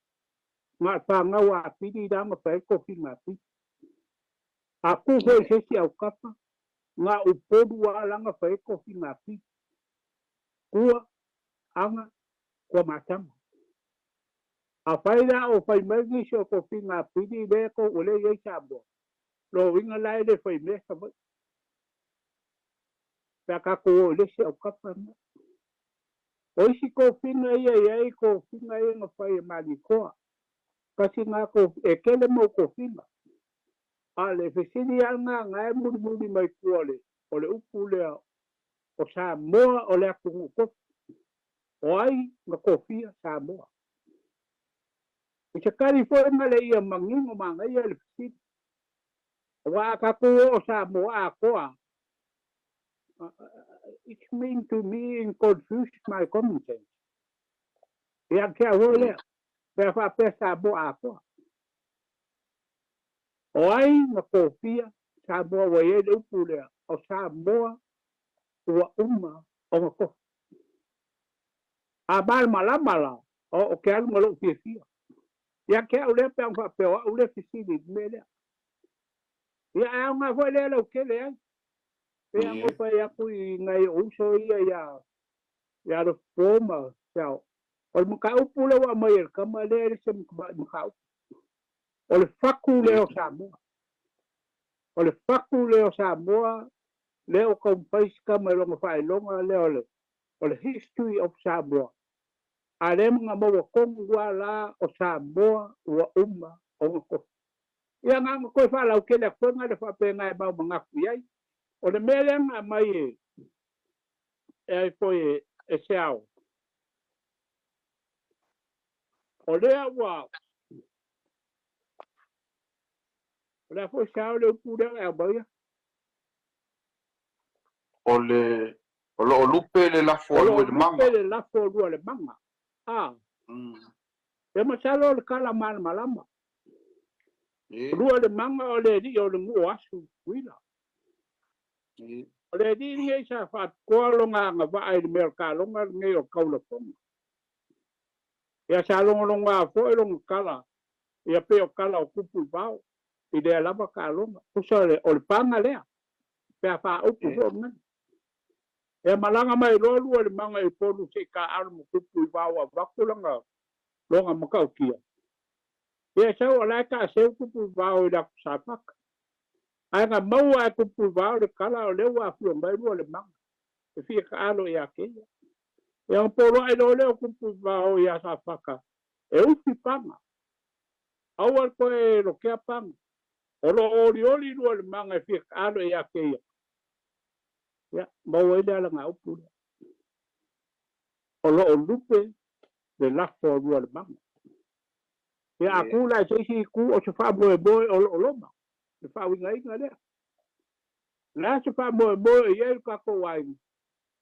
Speaker 4: na o le fanau a Pili la na fai ai le tofiga a Pili. A tu foi i se isi autafa, na o Upolu lava la na fai ai le tofiga a Pili. Tua, Aga, Tuamasaga. Afai la o fai mai nisi o tofiga a Pili lea tou ua le i ai Samoa, lona uiga la e le fai mea Savaii. Pe a tatou o i le isi autafa lena. O isi tofiga ia e i ai tofiga ia na fai e Malitoa. Tasi lena tofiga, e tele mau tofiga. A o le fesili lava lena na e mulimuli mai tua o le upu lea o Samoa o le atunuu tofi. O ai na tofia Samoa? I se tali foi na le ia manino manaia le fesili. Aua a tatou o o Samoa atoa, it mean to me in confuse my common sense. Ia te au foi lea, pe a faapea Samoa atoa. O ai na tofia Samoa ua i ai le upu lea, o Samoa ua uma ona tofi. A malamalama la, o ke alu ma lou fiafia. Ia te au lea pe a ona faapea o au lea fesili i le mea lea. Ia ae aoga foi lea lautele ai. Pei ona ou fai atu i nai ou uso ia ia ia Alofapo ma Seao, o le mataupu lea ua aumai e le tama lea e le se mataupu. O le fatu lea o Samoa. O le fatu lea o Samoa lea ua taumafai si tama i lona faailoga lea o le o le History of Samoa, a lea ma na maua tonu lava la o Samoa ua uma ona tofi. Ia na ona toe faalautele atu foi na le faapena e mau manatu i ai. O le mea lea na aumai e e ai foi e Seao, o lea ua o le a foi Seao le upu lea na e aumaia?
Speaker 2: O le O lo o lupe le lafo a Luailemaga.
Speaker 4: O lo o lupe le lafo a Luailemaga. A. Ia masalo o le tala malamalama. O Luailemaga o le alii o le nuu o Asu Tutuila. O le alii lenei sa faapitoa lona agavaa i le mea o le taaloga lenei o le taulafoga. Ia sa logologoa foi lona tala ia pei o tala o Tupu i Vao i lea lava taaloga. Tusa o le paga lea pe a faaupu foi mea. Ia malaga mai loa Luailemaga i Upolu se i taaalo ma Tupu i Vao avatu lana lona matautia. Ia sau o la e taaseu Tupu i Vao i le atu Safata. Ae na maua e Tupu i Vao le tala o lea ua afio mai Luailemaga e fia taalo ia te ia. Ia ona poloai loa lea o Tupu i Vao ia Safata e ufi paga. Aua le toe lokea paga. O lo o olioli Luailemaga e fia taalo ia te ia. Ia, maua ai le alagaupu lea. O lo o lupe le lafo a Luailemaga. Ia a kū la i se isi itu o se faamoemoe o loo loma, le faauigaina lea. O le a se faamoemoe o i ai lo tatou aiga?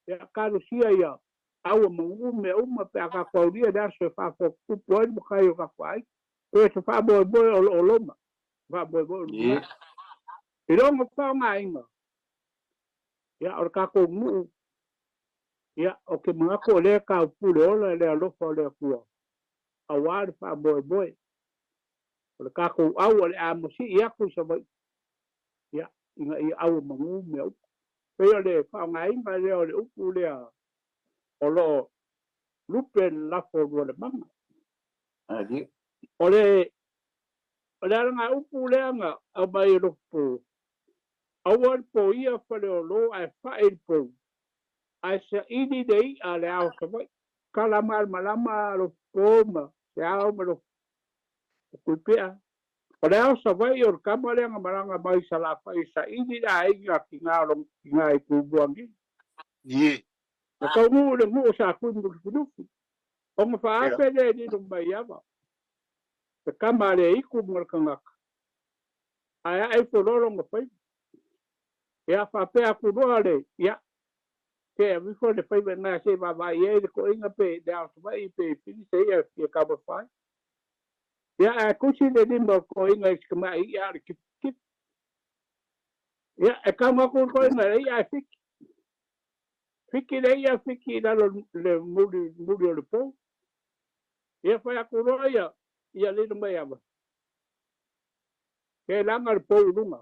Speaker 4: Ia talosia ia aua manu'u mea uma pe a tatou aulia le aso e faafotutupu ai le matai o tatou aiga. Toe se faamoemoe o loo loma, faamoemoe o lumanai. I lona faaaogaina, ia o le tatou nuu, ia ou te manatu o lea e taupule ola le alofa o le Atua aua le faamoemoe. O le tatou au o le a masii atu i Savaii, ia, ina ia aua manu mea uma. Pei o le faaaogaina lea o le upu lea o loo lupe le lafo o Lualemaga. O le o le alagaupu lea na aumai e Lopo, aua le poia Faleolo ae fa'i le pou, ae saili le i'a a le ao Savaii. Tala malamalama Lopo ma se ao ma Lopo Tuipea. O le ao Savaii o le tama lea na malaga mai i Salafai e saili le aiga a tina o lona tina i Tumua nei.
Speaker 1: Ie.
Speaker 4: Na taunuu i le nuu o Satui ma Lufilufi, ona faaape lea i lilo mai ava. Le tama a le itu ma le tagata, ae ae ifo loa lona faiva. Ia, faapea atu loa le, ia, se ave ifo le faiva i ina se i vaavaai i ai le toeaina pe le ao Savaii pe filisa ia e taumafa ai. Ia, ae tusi le lima o le toeaina i si tamai i'a o le tipitipi. Ia, e tago atu le toeaina i le i'a ae fiki. Fiki le i'a, fiki i lalo le muli, muli o le pou. Ia fai atu loa ia, ia lilo mai ava. Ke laga le pou i luga.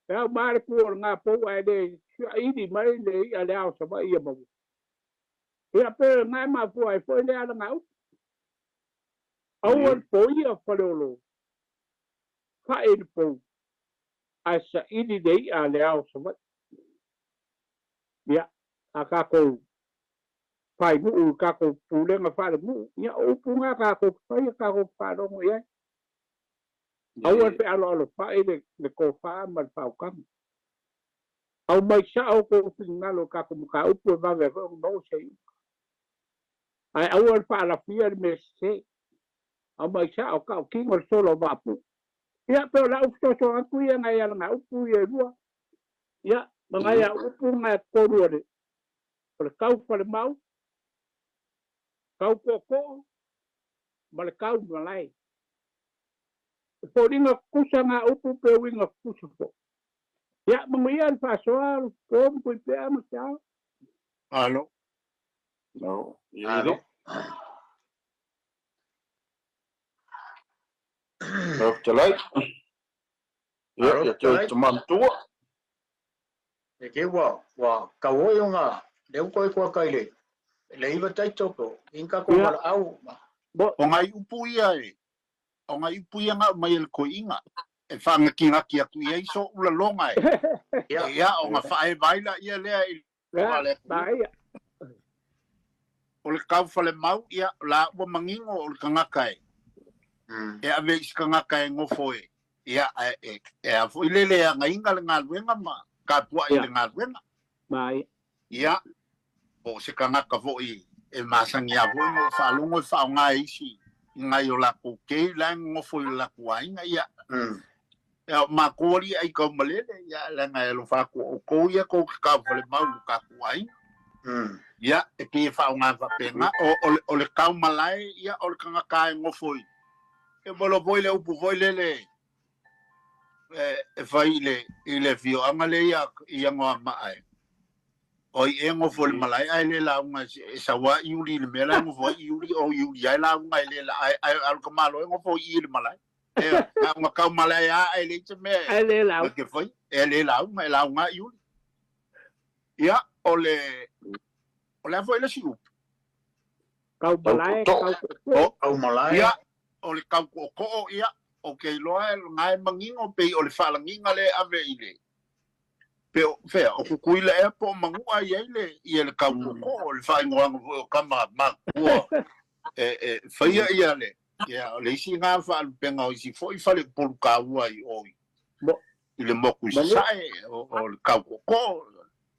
Speaker 4: E au ma le ku o le ngā pou ae le saili mai le i'a le ao Savaii ia maua. Ia pe ngā mafua ai foi le ala ngā upu. Aua le poia Faleolo, fa'i le pou, ae saili le i'a a le ao Savaii. Ia, a tatou fainuu i tatou pulega faalenuu, ia o upu na tatou te faia, tatou te faalogo i ai. Aua le fealoalofa'i le, le tofa ma le faautaga. Aumai sa'o outou finagalo i tatou mataupu e vave ai foi ona maua se iuga. Ae aua le faalafia le mea sese. Aumai sa'o tautino le sola o Vaapu. Ia, pei o lau fesoasoani atu ia nai alagaupu ia e lua. Ia, ma nai au upu na e tolu o le, o le tau falemau, tau tootoo, ma le tau malae. E foliga tutusa ngā upu pe uiga tutusa foi. Ia, manuia le faasoa, le po ma Tuipea ma te ao.
Speaker 1: Alo.
Speaker 2: No.
Speaker 3: Alo.
Speaker 2: Faafetalai. Ia,
Speaker 3: Alo,
Speaker 2: ia te oe
Speaker 3: faafetalai.
Speaker 2: tama matua.
Speaker 3: E ke ua, ua kau oi o ngā, le uko e kua kai le, le iwa taitoko, inga ko
Speaker 4: Ia.
Speaker 3: mala au, ma.
Speaker 4: Bo,
Speaker 1: O ngai upu ia e, o ngai upu ia ngau mai e le koiinga, e whaangakingaki atu ia i so ula longa e.
Speaker 3: Ia.
Speaker 1: Ia, o ngā whaevaila ia lea i
Speaker 4: ia,
Speaker 1: le
Speaker 4: ma ia.
Speaker 1: O le kau whale mau, ia, la ua mangingo o le kangaka e. E ave i se kangaka e ngofo e. Ia, e, e, e a foi lele a ngainga le ngaluenga ma ka pua i
Speaker 4: Ia.
Speaker 1: le ngaluenga.
Speaker 4: Ma ia.
Speaker 1: Ia, po o se kangaka foi e masangi a foi mo whaalongo e whaonga e isi i ngai o lako kei la e ngofo i le lako ainga, ia. Ia, o mākou ali ai kau malele, ia, langa e alofa atu o kou ia kou ke kau whale mau lo ka ku ainga. Ia, e pei e whaonga whapenga, o, o, le, o le kau malae, ia, o le kangaka e ngofo i. E molo foi le upu foi lele, e, e fai i le, i le fioanga le ia, i angoa maa e. O i e ngofo le malae, ai le launga e, e sawa i uli le mea la e ngofo ai i uli, o i uli ai launga e le la, ai, ai, alu ka malo e ngofo i i le malae. E, na unga kau malae a, ai le i te mea e,
Speaker 4: Ai le lau.
Speaker 1: na ke fai, e le launga, e launga i uli. Ia, o le, o le a foi le si upu.
Speaker 4: Kau malae,
Speaker 2: Tau
Speaker 4: kau tootoo.
Speaker 1: O,
Speaker 3: Kau malae.
Speaker 1: ia, o le kau ko'oko'o, ia, o ke iloa e ngae mangingo pei o le faalagiga le ave i le pe o fea o kukuila ea po o manu'a i ai le ia le kau ko'oko'o le faaigoaga foi o kama makua e e faia ia le ia o le isi gā faalupega o isi foi fale upolu kaua i o i
Speaker 4: Mo,
Speaker 1: i le moku i
Speaker 4: manu,
Speaker 1: Sasae o, o le kau ko'oko'o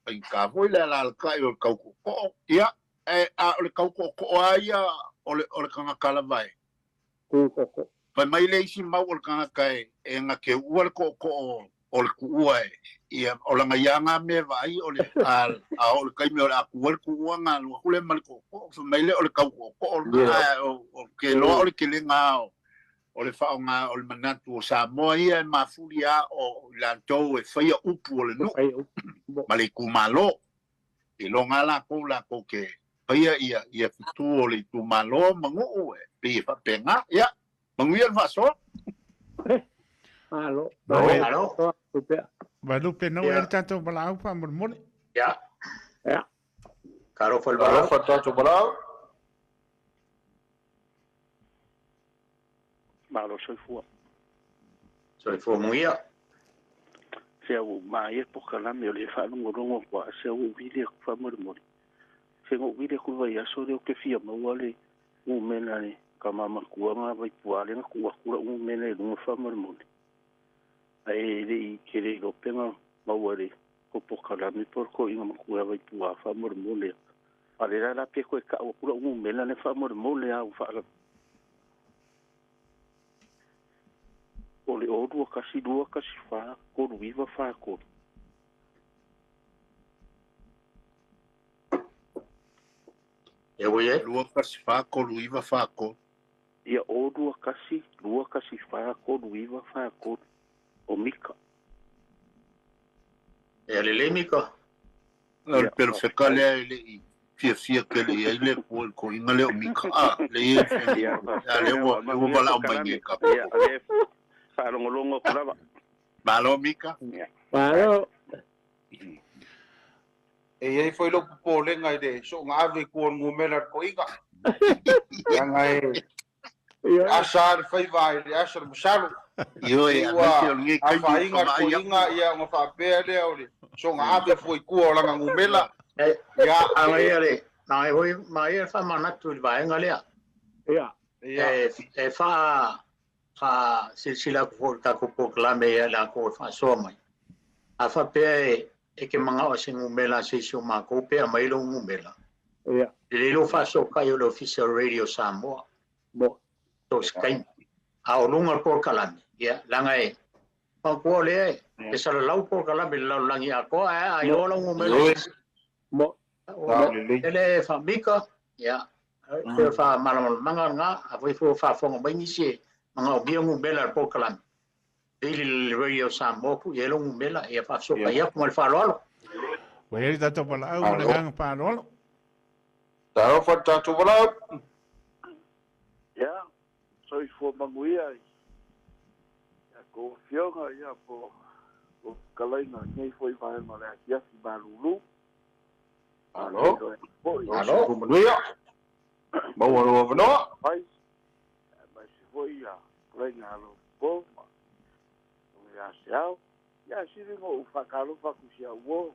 Speaker 1: faigata foi le alalatai o le kau ko'oko'o ia e a o le kau ko'oko'o a ia o le o le tagata lava e
Speaker 4: Ku kooko.
Speaker 1: Fai mai le isi mau o le tagata e e gateua le tootoo o le tuua e ia o lana ia ga mea e vaai o le a a oo i le taimi o le a tu ai le tuua ona alu atu lea ma le tootoo. Fai mai lea o le tau tootoo lena ae ou te iloa o le telega o o le faaaoga o le manatu o Samoa ia e mafuli lava o i latou e faia upu o le nuu ma le itumalo. Iloga lava latou latou te faia ia ia fetu o le itumalo ma nuu e pei e faapena. Ia, manuia le faasoa.
Speaker 4: Malo.
Speaker 3: Malo.
Speaker 5: Vaelupe nau e le tatou valaau faamolemole.
Speaker 3: Ia.
Speaker 4: Ia.
Speaker 3: Talofa i le valaau.
Speaker 2: Talofa i le tatou valaau.
Speaker 6: Malo soifua.
Speaker 3: Soifua manuia.
Speaker 6: Se ua ou maea polokalame o lea e faalogologo atu lava se ua ou vili atu faamolemole. Se na ou vili atu i le vaiaso lea ou te fia maua le numera a le tama matua na Vaipua lea na tuu atu lau numera i luga faamolemole. Ae le i tele iloa pe na maua e le tou polokalame po o le toeaina matua ia Vaipua faamolemole. A o lea la pe toe tau atu lau numera lea faamolemole lava ua faa O le 0 2 1 2 1 4 3 9 4 3.
Speaker 3: Ia ua i ai?
Speaker 1: 2 1 4 3 9 4 3.
Speaker 6: Ia 0 2 1 2 1 4 3 9 4 3. O Mika.
Speaker 3: Ia lelei Mika.
Speaker 1: O le perofeka lea e le i fiafia tele i ai le Atua i le toeaina lea o Mika. A, lea e i ai a lea ua, lea ua valaau mai nei ka.
Speaker 6: Ia, lea faalogologo atu lava.
Speaker 1: Malo Mika.
Speaker 4: Malo.
Speaker 2: E i ai foi lou popolega i le soonga ave i tua o le numera a le toeaina. Leaga e asa le faiva i le asa le masalo.
Speaker 1: Ioe, aemaise o lenei taimi ua
Speaker 2: Afaina le
Speaker 1: vaai atu.
Speaker 2: toeaina, ia ona faapea lea o le soonga ave fua i tua o lana numera. Ia,
Speaker 3: Ana ia le, na e hoi, ma ia faamanatu i le vaega lea.
Speaker 4: Ia.
Speaker 2: Ia.
Speaker 3: E, e faa, faa silasila atu foi i le tatou polokalame ia latou e faasoa mai. A faapea e, e te manao i se numera a se isi o matou pe aumai lou numera.
Speaker 4: Ia.
Speaker 3: Lelei lou faasootai o le Ofisa o Radio Samoa.
Speaker 4: Mo.
Speaker 3: So se taimi. A o luga o le polokalame, ia, leaga e, manatua o lea e, e salalau polokalame i le lalolagi atoa, ae a iloa lau numera i se isi.
Speaker 4: Mo.
Speaker 3: Ele e faamika, ia, pei o le faamalamalamaga lena, afai foi o faafofoga mai nisi e manaomia numera o le polokalame, vili i le Radio Samoa tuu i ai lou numera, ia faafesootai atu ma le faaaloalo.
Speaker 5: Ua i ai le tatou valaau ma le agaga faaaloalo.
Speaker 2: Talofa le tatou valaau.
Speaker 6: Ia, soifua manuia i a outou afioga, ia, po o fetalaiga i lenei foi vaega o le afiafi malulu.
Speaker 2: Malo.
Speaker 3: Malo.
Speaker 2: Soifua manuia. Maua lou avanoa.
Speaker 6: Mai, aemaise foi ia fetalaiga a lou po ma ia Seao. Ia, sili ona ou faatalofa atu i si au uo,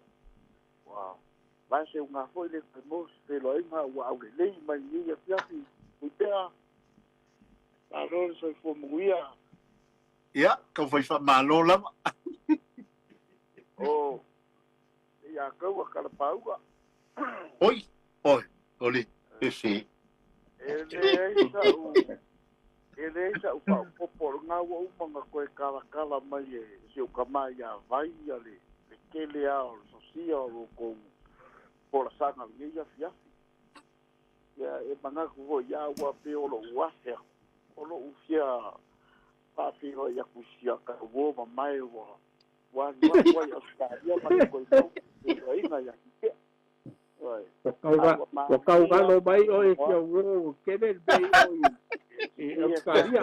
Speaker 6: ua vaseuga foi le toe mo se feiloaiga ua aulelei mai lenei afiafi. Tuipea, malo le soifua manuia.
Speaker 1: Ia, tau fai faamalo lava.
Speaker 6: O, ia kaua kalapauga.
Speaker 1: Oi, oi, o le pese.
Speaker 6: E leai sa'u e leai sa'u faaopoopo o lena ua uma ona toe kalakala mai e si ou tama ia Vai ia le le tele a o le sosia o lo outou folasaga i lenei afiafi. Ia e manatu foi ia ua pei o lo'u afe atu o lo'u fia faafeiloai atu i si ata uo mamae ua ua alu atu ai i Ausetalia ma le toe mau feiloaiga ia Kitea.
Speaker 4: Ua tau galo mai oe i si au uo ua tele le mea i o i Ausetalia.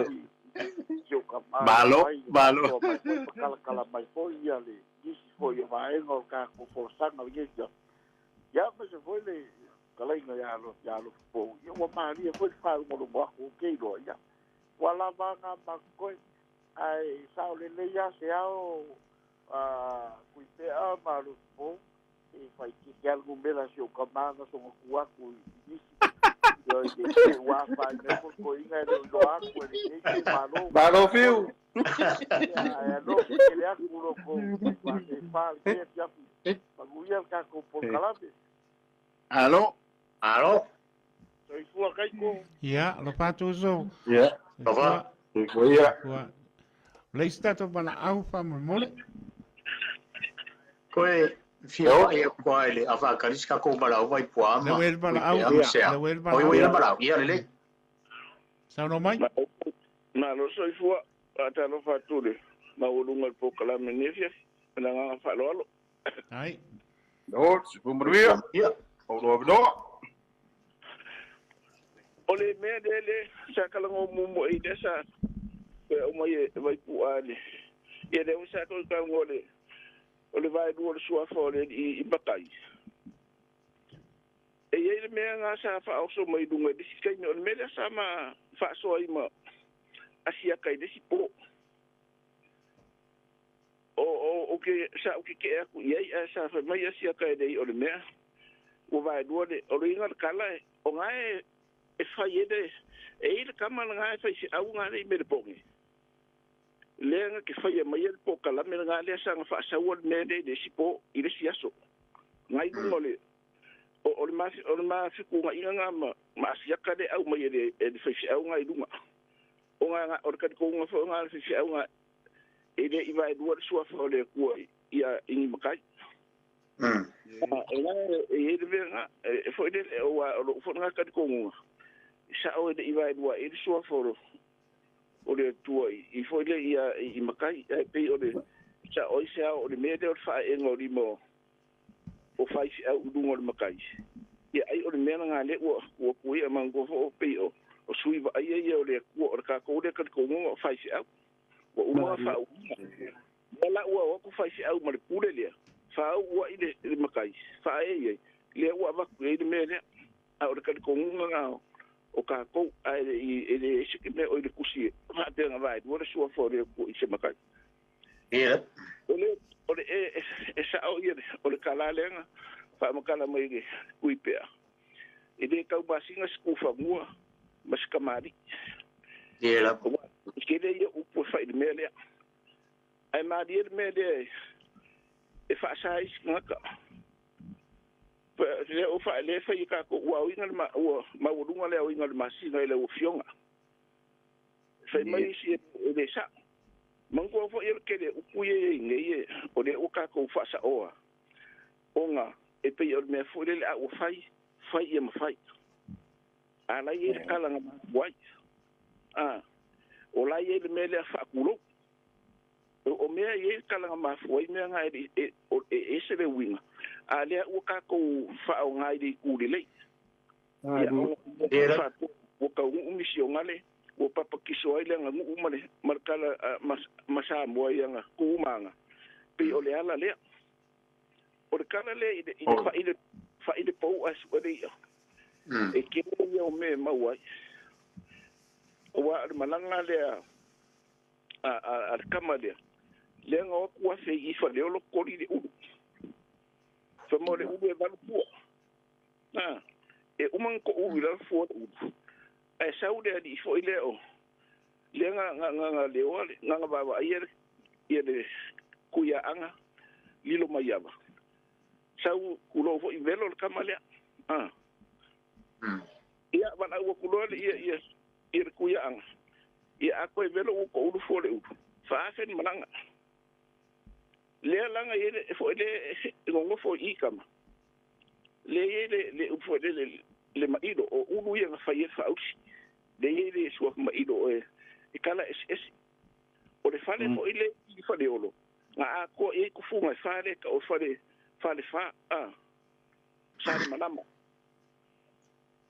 Speaker 1: Malo, malo.
Speaker 6: Kalakala mai foi ia le nisi foi o vaega o tatou folasaga lenei ia. Ia aemaise foi le fetalaiga ia Alofa Pou. Ia ua malie foi le faalogologo atu ou te iloa ia. Ua lava a na matoe ae sao lelei lava se ao a Tuipea ma Alofa Pou E fai keke a le numera si ou tama na soona tu atu i nisi. Ioe, ne i te i ua afaina ai foi toeaiina e le o iloa atu e lenei itumalo.
Speaker 2: Malo Fiu!
Speaker 6: Ia, ae alofa tele atu lo tou faatepa i lenei afiafi. Manuia le tatou polokalame.
Speaker 1: Alo.
Speaker 3: Alo.
Speaker 6: Soifua Kaiko.
Speaker 5: Ia, alofa atu uso.
Speaker 2: Ia.
Speaker 3: Ava.
Speaker 2: Soifua ia.
Speaker 5: Ua. Le isi tatou valaau faamolemole.
Speaker 3: Koe fia fa'i aku lava i le afaakali si tatou valaau Vaipuaa
Speaker 5: ma
Speaker 3: Lea ua i
Speaker 5: le
Speaker 3: valaau.
Speaker 5: Lea ua i le
Speaker 3: Oi
Speaker 5: valaau.
Speaker 3: ua i le valaau. Ia lelei.
Speaker 5: Saunoa mai.
Speaker 7: Malo soifua, faatalofa atu i le maualuga o le polokalame i lenei afiafi. Ma le agaga faaaloalo.
Speaker 5: Ai.
Speaker 2: Malo, soifua manuia.
Speaker 3: Ia.
Speaker 2: Mau lou avanoa.
Speaker 7: O le mea lea le sa talanoa muamua i lea sa toe aumai e Vaipu'a le ia lea foi sa toe talanoa le o le vaelua o le suafa o le alii i matai. E i ai le mea na sa faaoso mai luga i le isi taimi o le mea lea sa ma faasoa ai ma Asiata i le isi po. O, o, o ke, sa ou keke'e atu i ai, ae sa fai mai Asiata e leai o le mea ua vaelua le, o le uiga o le tala, o na e, e fai ai le, e i ai le tama lena e faifeau na le i Melepone, lea na te faia maia le polokalame lena lea sa na faasaua le mea lea i le isi po, i le isi aso. Na i luga o le, o, o le ma, o le ma fetuunaiga na ma, ma Asiata lea e aumai e le, e le faifeau na i luga. O na, o le talitonuga foi o na le faifeau na e le i vaelua le suafa o le Atua i a i ni matai. E e i ai le mea na, e foi lele, aua o lou foi lena talitonuga, e sao e le i vaelua ai le suafa o o le Atua i foi le i a i matai, ae pei o le sao ai se ao o le mea lea o le faaeega o lima o faifeau i luga o le matai. Ia ai o le mea lena lea ua ua atu ai, ae manatua foi o pei o o sui vaaia ia o le Atua, o le tatou lea talitonuga o faifeau. Ua uma ona faauuina. Lea la ua o atu faifeau ma le pule lea, faauu ai le, le matai, faaee i ai, lea ua avatu i ai le mea lea. A o le talitonuga lena o tatou, ae le i, e leai se mea o i le tusi e faapea na vaelua le suafa o le Atua i se matai.
Speaker 3: Ia.
Speaker 7: O le, o le, e, e sao ia le, o le tala lea na faamatala mai i le Tuipea, e le taumasina se tufanua ma se tamalii.
Speaker 3: Ia lava.
Speaker 7: Aua e tele ia upu e fai i le mea lea. Ae malie le mea lea e faasa ai isi tagata. Lea ua faa, lea e fai e tatou, ua aoina le, ua maualuga le aoina o le masina i lau Afioga. Fai mai isi e le sa'o. Manatua foi o le tele o upu ia e i ai nei o lea ua tatou faasaoa ona e pei o le mea foi lele a ua fai, fai ia ma fai. A la e i ai le tala na mafua ai. A, o la e i ai le mea lea faatulou. O mea e i ai le tala na mafua ai mea na e, e, e ese le uiga, a lea ua tatou faaaoga i le itu lelei. Ia, ona ua taunuu misionale, ua papatiso ai le aganuu ma le, ma le tala ma, ma Samoa i ana tu ma aga, pei o le ala lea. O le tala lea i le, i le fa'i le, fa'i le pou ae su'e le i'a. E tele ia o mea e maua ai. Aua o le malaga lea a, a, a le tama lea, lea na o atu afe i Faleolo koli le ulu. Fai mai o le ulu e 8 fua. A, e uma ona to'u i lalo fua o le ulu, ae sau le alii foi lea o lea na, na, na, na leoa le, na, na vaavaaia le, ia le kuiaaga lilo mai ava. Sau tulou foi velo le tama lea. A. Ia, valaau atu loa le, ia, ia, ia le kuiaaga. Ia, a toe velo ua to'ulu fua o le ulu. 4,000 le malaga. Lea la na i ai le, foi le, e nonofo i i tama. Lea e i ai le, le upu foi lele, le mailo, o ulu ia na fai ai le faaausi. Lea e i ai le suafa mailo e, e kala eseese. O le fale foi lea i Faleolo, na atoa i ai tufuga e fa lea e tau o le fale, fale fa, a, Salemalama.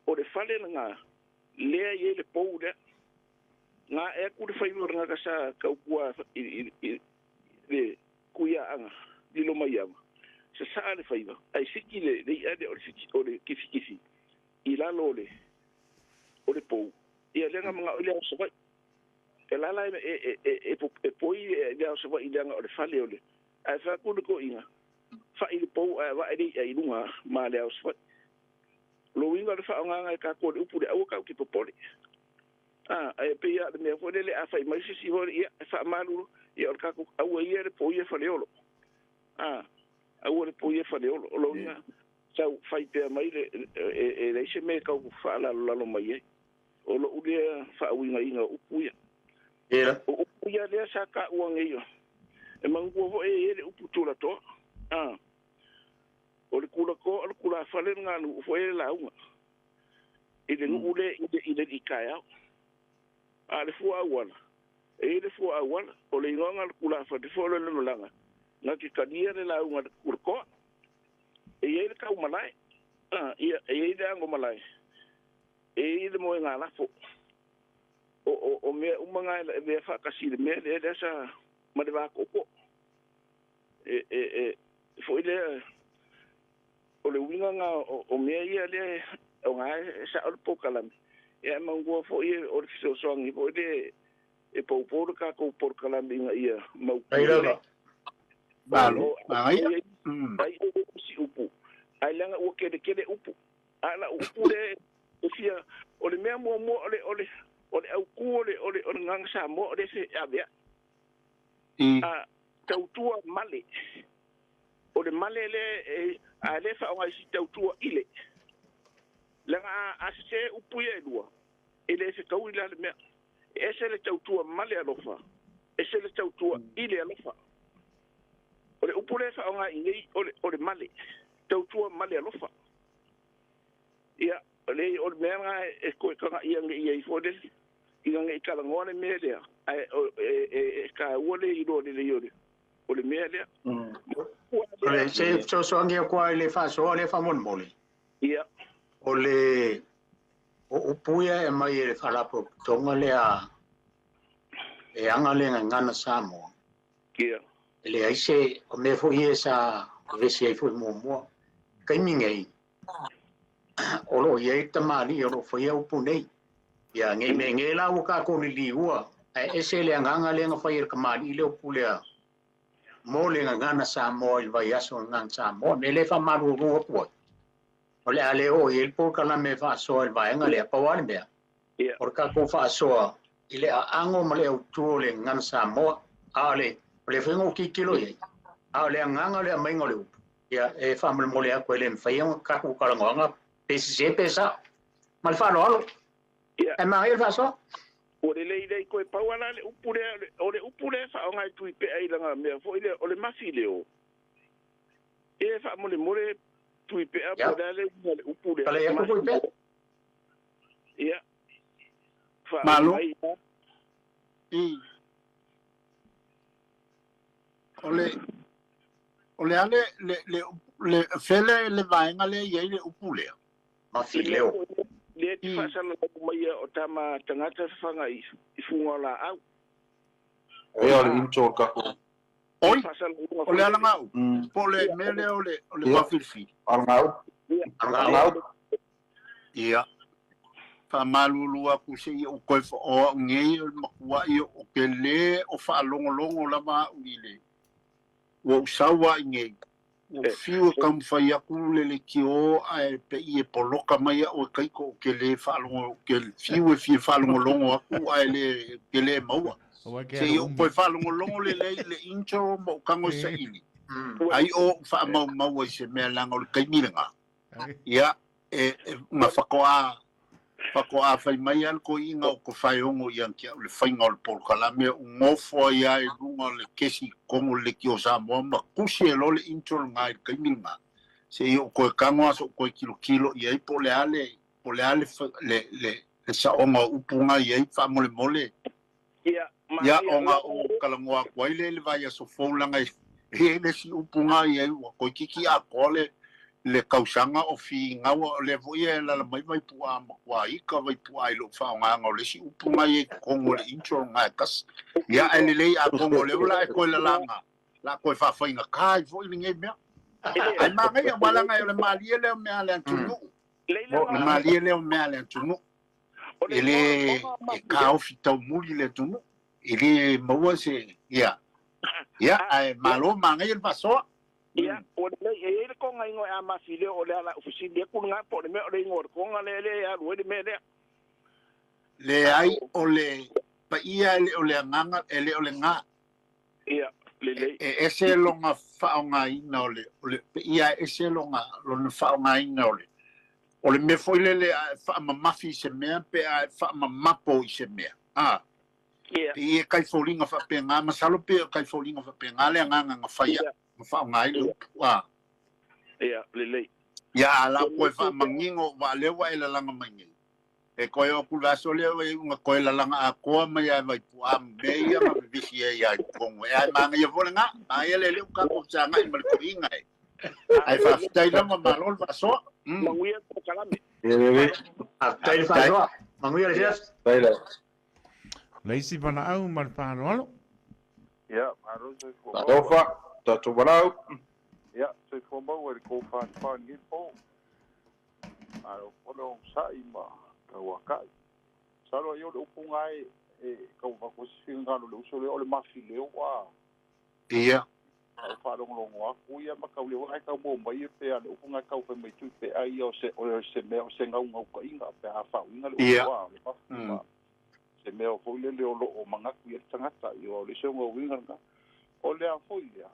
Speaker 7: O le fale lena, lea e i ai le pou lea. Na ae atu le faiva o le tagata sa tautua i, i, i le kuiaaga lilo mai ava, sasaa le faiva, ae siki le, le i'a lea o le fiki, o le kifikifi i lalo o le, o le pou. Ia lea na mana'o i le ao Savaii. E lala e, e, e, e, e poi le ao Savaii leaga o le fale o le, ae fai atu le toeaina, fa'i le pou ae ava'e le i'a i luga ma le ao Savaii. O le uiga o le faaaogaga e tatou o le upu le aua tatou te popole. A, ae pei lava o le mea foi lele a fai mai se isi foi ia, e faamalulu, ia o le tatou aua ia le poia Faleolo. A, aua le poia Faleolo. O lona uiga, sau fai pea mai le, e leai se mea e tau faalalolalo mai ai. O lo'u lea faauigaina o upu ia. O upu ia lea sa taua nei e manatua foi e i ai le upu tulatoa. A O le tulatoa o le tulafale lena a le nuu foi e lauga i le nuu lea i le alii taeao. A o le fua auala, e i ai le fua auala, o le igoaga o le tulafale foi o le lemalaga na te talia le lauga a le tulatoa. E i ai le taumalae, a, ia, e i ai le agomalae, e i ai le moegalafo. O, o, o mea uma na e avea faatasi i le mea lea, lea sa ma le vatootoo. E, e, e, foi lea, o le uiga na o, o mea ia lea, o na e sa'o le polokalame. Ia, e manatua foi o le fesoasoani foi lea e poupou le tatou polokalame ina ia mautu lelei.
Speaker 1: Malo, manaia.
Speaker 7: Ai o si upu, ai leaga ua keletele upu. A o lau upu lea e fia, o le mea muamua o le, o le, o le autū o le, o le, o le Gagana Samoa o lea e avea'i. A tautua male. O le male lea e, a le faaaoga i si tautua i le. Leaga a, a sese upu ia e lua, e le fetaui la le mea. E ese le tautua ma le alofa, ese le tautua i le alofa. O le upu lea e faaaoga i nei, o le, o le male, tautua ma le alofa. Ia, o le, o le mea lena e toe tagaia nei i ai foi le, ina ne i talanoa le mea lea, ae e, e, e taua le iloa lelei o le, o le mea lea.
Speaker 3: O le se fesoasoani atu lava i le faasoa lea faamolemole.
Speaker 7: Ia.
Speaker 3: O le o upu ia e aumai e le Faalapotopotoga lea e ana le Gagana Samoa.
Speaker 7: Ia.
Speaker 3: E leai se, o mea foi ia sa vevesi ai foi muamua. Taimi nei, o lo o i ai le tamalii o lo o faia upu nei. Ia, nei mea nei la ua tatou liliua, ae ese le agaga lea na fai e le tamalii le upu lea mo le Gagana Samoa i le vaiaso o le Gagana Samoa. Mea lea e faamalulu atu ai, o le a le oo i ai le polokalame e faasoa i le vaega lea, pau lava le mea, o le tatou faasoa i le aago ma le autu o le Gagana Samoa, a o le, o lea foi na ou tilotilo i ai, a o le agaga o le aumaiga o le upu, ia, e faamolemole atu e le mafai ona tatou talanoaga pe sese pe sao. Ma le faaaloalo. Ae manaia le faasoa.
Speaker 7: Ua lelei lei toe pau lava la le upu lea, o le upu lea e faaaoga e Tuipea i lana mea foi lea, o le mafi leo. E faamolemole Tuipea po o le a le uiga o le upu lea.
Speaker 3: Palai atu Tuipea.
Speaker 7: Ia.
Speaker 1: Malo.
Speaker 7: Faaaoga mai.
Speaker 1: I. O le o le a le le le le fele le vaega lea i ai le upu lea.
Speaker 3: Mafi leo.
Speaker 7: Lea e te faasalalau maia o tama tagata fafaga i fuga o laau.
Speaker 2: Ea o le intro o le tatou.
Speaker 1: Oi, o le alagau, po o le mea lea o le o le mafilifili.
Speaker 2: Alagau. Alagau.
Speaker 1: Ia. Faamalulu atu se i ou toe whaoa au nei o le makuai o ke le o whaalongolongo lava au i le ua ou sau a i nei. Ua ou fiu e taumafai atu le leitio ae pei e poloka mai au e taito ou te le faalogo, ou te fiu e fia faalogologo atu ae le, ou te le maua. Se i ou toe faalogologo lelei i le intro ma ou tago e saili, ai o ou faamaumau ai se mea leaga o le taimi lena. Ia, e, e, na faatoa, faatoa fai mai lava le toeaina o Tofaeono ia te au i le faiga o le polokalame, ou nofo ai lava i luga o le kesi i totonu o le Leitio Samoa ma tusi ai loa le intro lena i le taimi lena, seia ou toe tago lava se i ou toe tilotilo i ai po o le a le, po o le a le, le, le, le saoga o upu na i ai faamolemole. Ia, ona ou talanoa atu ai lea i le vaiaso fou leaga e i ai le isi upu na i ai ua toeitiiti atoa le le tausaga o finau, o lea foi e alaala mai Vaipu'a matua ita Vaipu'a i lou faaaogaina o le isi upu na i ai i totonu o le intro lena e tasi. Ia, ae lelei atonu o lea o le a e toe lalaga, o le a toe faafaigata ai foi lenei mea. Ae manaia, aua leaga o le malie lea o mea a le atunuu. O le malie lea o mea a le atunuu. E le e taofi taumuli le atunuu, e le maua se, ia, ia, ae malo manaia le faasoa.
Speaker 7: Ia, ua lelei, e i ai le toga igoa e Amafileo, o le ala u fesili atu lena, po o le mea o le igoa o le toga lea lea e alu ai le mea lea.
Speaker 1: Leai, o le paia e le o le agaga, e le o le ga.
Speaker 7: Ia, lelei.
Speaker 1: E ese lona faaaogaina o le, o le paia e ese lona, lona faaaogaina o le, O le mea foi lele a e faamamafi i se mea pe a e faamamapo i se mea. A, pei e kai foliga faapena, masalo pei o kai foliga faapena le agaga na fai ai, na faaaoga ai le upu. A.
Speaker 7: Ia, lelei.
Speaker 1: Ia, a la ua toe faamanino, aua o lea ua e lalaga mai nei. E toe o atu i le aso lea ua iu ina toe lalaga atoa mai lava e Vaipuaa ma mea ia na vevesi ai ia i totonu. E a, manaia foi lena. Manaia le lea ua tatou fesagai ma le toeaina e. Ae faafetai lava, malo le faasoa.
Speaker 7: Manuia le polokalame.
Speaker 3: Faafetai le faasoa. Manuia le afiafi.
Speaker 5: Le isi valaau ma le faaaloalo.
Speaker 6: Ia, malo le soifua maua.
Speaker 2: Talofa, tatou valaau.
Speaker 6: Ia, soifua maua i le kou falefa i lenei po. Malo foi le onosai ma tauakai. Masalo ai o le upu na e tau avatu ai se finagalo i le uso lea o le mafileo a.
Speaker 1: Ia.
Speaker 6: Sa ou faalogologo atu ia ma tau leo ae tau maua mai pe a le upu na tau fai mai tui pe ai ia o se o se mea o se naunautaiga pe a faauiga le upu a o le mafi ma se mea foi lele o loo manatu i ai le tagata ia o le isi ona uiga lena. O le a foi lea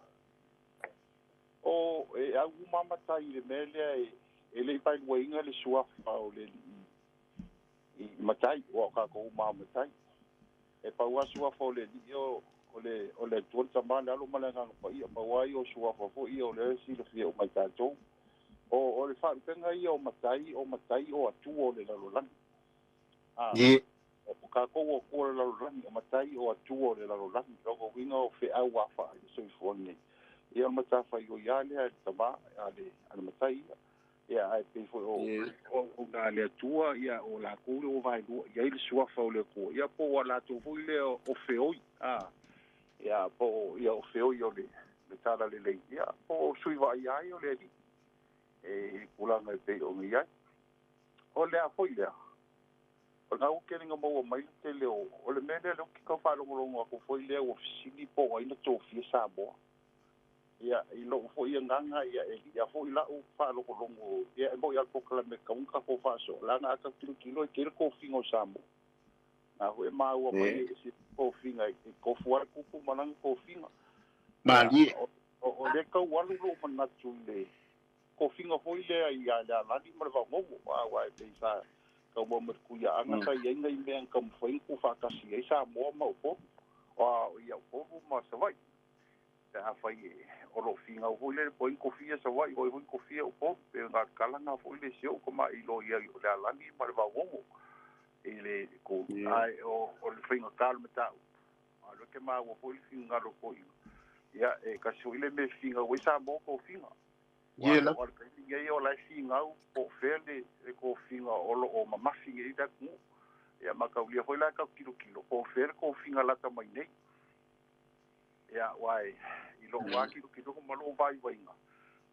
Speaker 6: o e au uma lava matai i le mea lea e le i vaeluaina le suafa o le alii i matai, aua o tatou uma lava o matai. E pau lava suafa o le Alii o le o le Atua le Tama, le Alo ma le Agaga Paia, pau lava ia o suafa foi ia o lea e silafia uma e tatou. O o le faalupega ia o matai, o matai o Atua o le lalolagi. A, o tatou o Atua o le lalolagi, o matai o Atua o le lalolagi. Lona uiga o feau a faale-soifua nei. Ia o le matafaioi lava lea a le Tama, a le a le matai ia. Ia, ae pei foi o auauna a le Atua, ia, o latou lea ua vaelua i ai le suafa o le Atua, ia, po o a latou foi lea o feoi, a, ia, po o, ia, o feoi o le, le talalelei, ia, po o sui vaaia ai o le Alii, e, i le tulaga e pei ona i ai. O le a foi lea? O lena ua tele ina maua mai le tele o, o le mea lea lea ou te tau faalogologo atu foi lea ua fesili po o ai na tofia Samoa. Ia, i lou foi agaga, ia, e lia foi lau faalogologo, ia, e moni lava le polokalame e tatau ona tatou faasoa, leaga a tatou tilotilo e tele tofiga o Samoa. Na foi e maua mai e ese tofiga e tofu lava le tupu ma lana tofiga.
Speaker 1: Malie.
Speaker 6: O lea e tau alu lou manatu i le tofiga foi lea ia Lealani ma le Vaogogo, aua e pei sa tau maua mai le Tuiaaga sa i ai nai mea na taumafai ona tuufaatasi ai Samoa ma Upolu, ia Upolu ma Savaii. Pe afai o lo o finau foi lele po o ai ni kofia Savaii, o ai foi ni kofia Upolu, pe na o le tala lena foi le si ou tamailoi ai o Lealani ma le Vaogogo i le ku, ae o le faigata o le mataupu. A o lea ke maua foi le finagalo foi, ia, e tasi foi le mea e finau ai Samoa tofiga. Aua o le taimi nei o la e finau po o fea le tofiga o lo o mamafi nei i le atunuu. Ia mataulia foi la e tau tilotilo po o fea le tofiga lata mai nei. Ia, aua i lou lava tilotilo ma lou vaivaiga,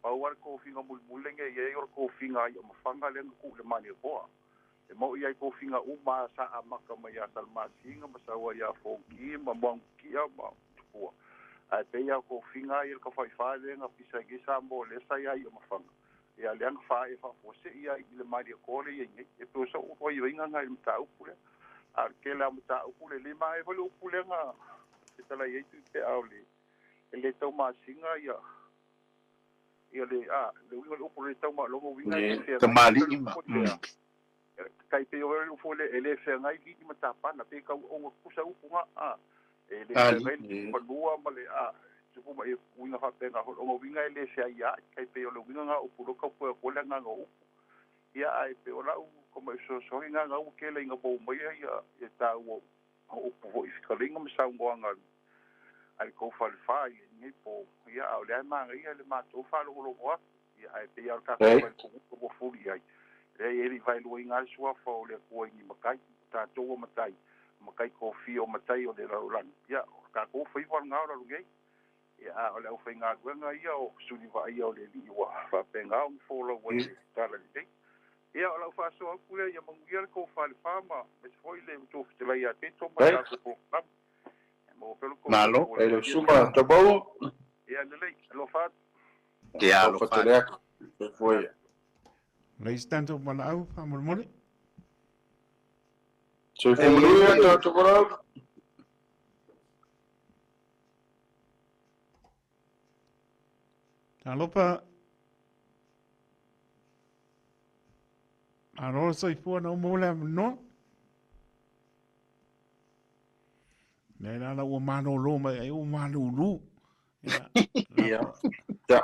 Speaker 6: pau lava le tofiga mulimuli lenei e i ai o le tofiga a Iamafaga lea na tuu i le Malietoa. E moni ai tofiga uma lava sa amata mai ia Salamasina ma sau ai ia Fonoti ma Muagututia ma Tupua, ae pei lava o tofiga lava ia le tafaifa lea na pisa ai nei Samoa lea sa ia Iamafaga, ia lea na faaee faafuasei lava i le Malietoa lea e i ai nei. E pei o sou vaivaiga lena i le mataupu lea. A o le tele lava o mataupu lea, e le maea foi le upu lea na fetalai ai Tuipe'a o le e le taumasina ia ia le a le uiga o le upu le tauma lona uiga e le feagai
Speaker 1: Tamalii ma
Speaker 6: tai pei o le upu le e le feagai lii ma tapana pei tau ona tutusa upu na a e le feagai le fanua ma le a tupu ma uiga faapena foi lona uiga e le feaiaai tai pei o le uiga na o upu lo tau koe atu ai le agaga o upu ia ae pei o lau tamai fesoasoani na na ua tele ina maua mai ia e taua o upu foi i fetalaiga ma saunoaga a le tou falefa i lenei po, ia, a o lea e manaia le matou faalogologo atu, ia, ae pei lava o le tatou faipumuta ua fuli i ai, leai, e le i vaeluaina lava le suafa o le Atua i ni matai, o tatou o matai, o matai tofia, o matai o le lalolagi, ia, o le tatou faiva lena o lalo nei, ia, a o le aufaigaluega ia o suli vaaia o le Alii ua faapena ona folau ai le tala lelei. Ia, o lau faasoa atu lea, ia manuia le tou falefa ma aemaise foi le tou fetalai ia Teto ma le tatou polokalame.
Speaker 1: Malo.
Speaker 2: E le suma Tamau.
Speaker 6: Ia lelei, alofa atu.
Speaker 1: Ia alofa
Speaker 2: tele atu. Foi.
Speaker 5: Le isi tatou valaau faamolemole.
Speaker 2: Soifua manuia tatou valaau.
Speaker 5: Talofa. Malo le soifua na uma le avanoa. Nei la la ua malolo mai ai ua malulu. Ia.
Speaker 2: Ia. Ja.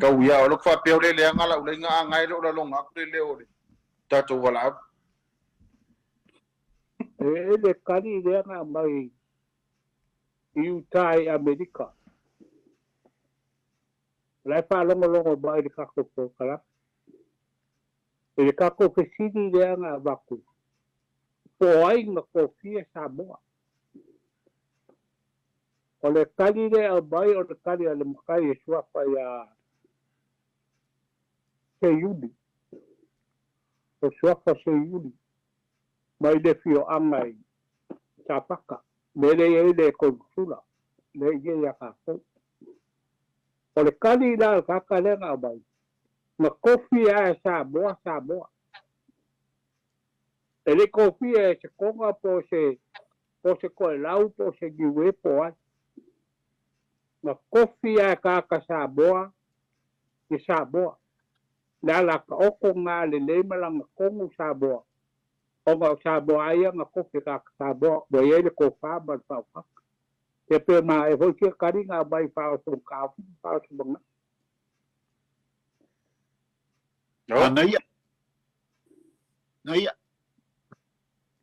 Speaker 2: Kau ia o lo faapea o le leaga lau laiga a ngai lo la longa aku le leo le tatou valaau.
Speaker 4: E e le kali lea na mai i uta i Amerika. O la e faalogologo mai i le tatou polokalame. I le tatou fesili lea na avatu, po o ai na tofia Samoa? O le tali lea e aumai o le tali a le matai e suafa ia Seiuli, o suafa Seiuli mai le afioaga i Safata, mea lea e i ai le konisula lea e i ai ia tatou. O le tali la a le tagata lea na aumai, na tofi lava e Samoa Samoa. E le i tofia e se Toga po o se po o se Toelau po o se Niue po o ai. Na tofi lava e tagata Samoa i Samoa. Le ala taoto lena lelei ma lana tonu Samoa, ona o Samoa lava ia na tofi e tagata Samoa, ua i ai le tofa ma le faautaga. Ia pe maea foi sia tali na aumai faaoso mataupu ma faaoso manatu.
Speaker 1: No. Naia. Naia.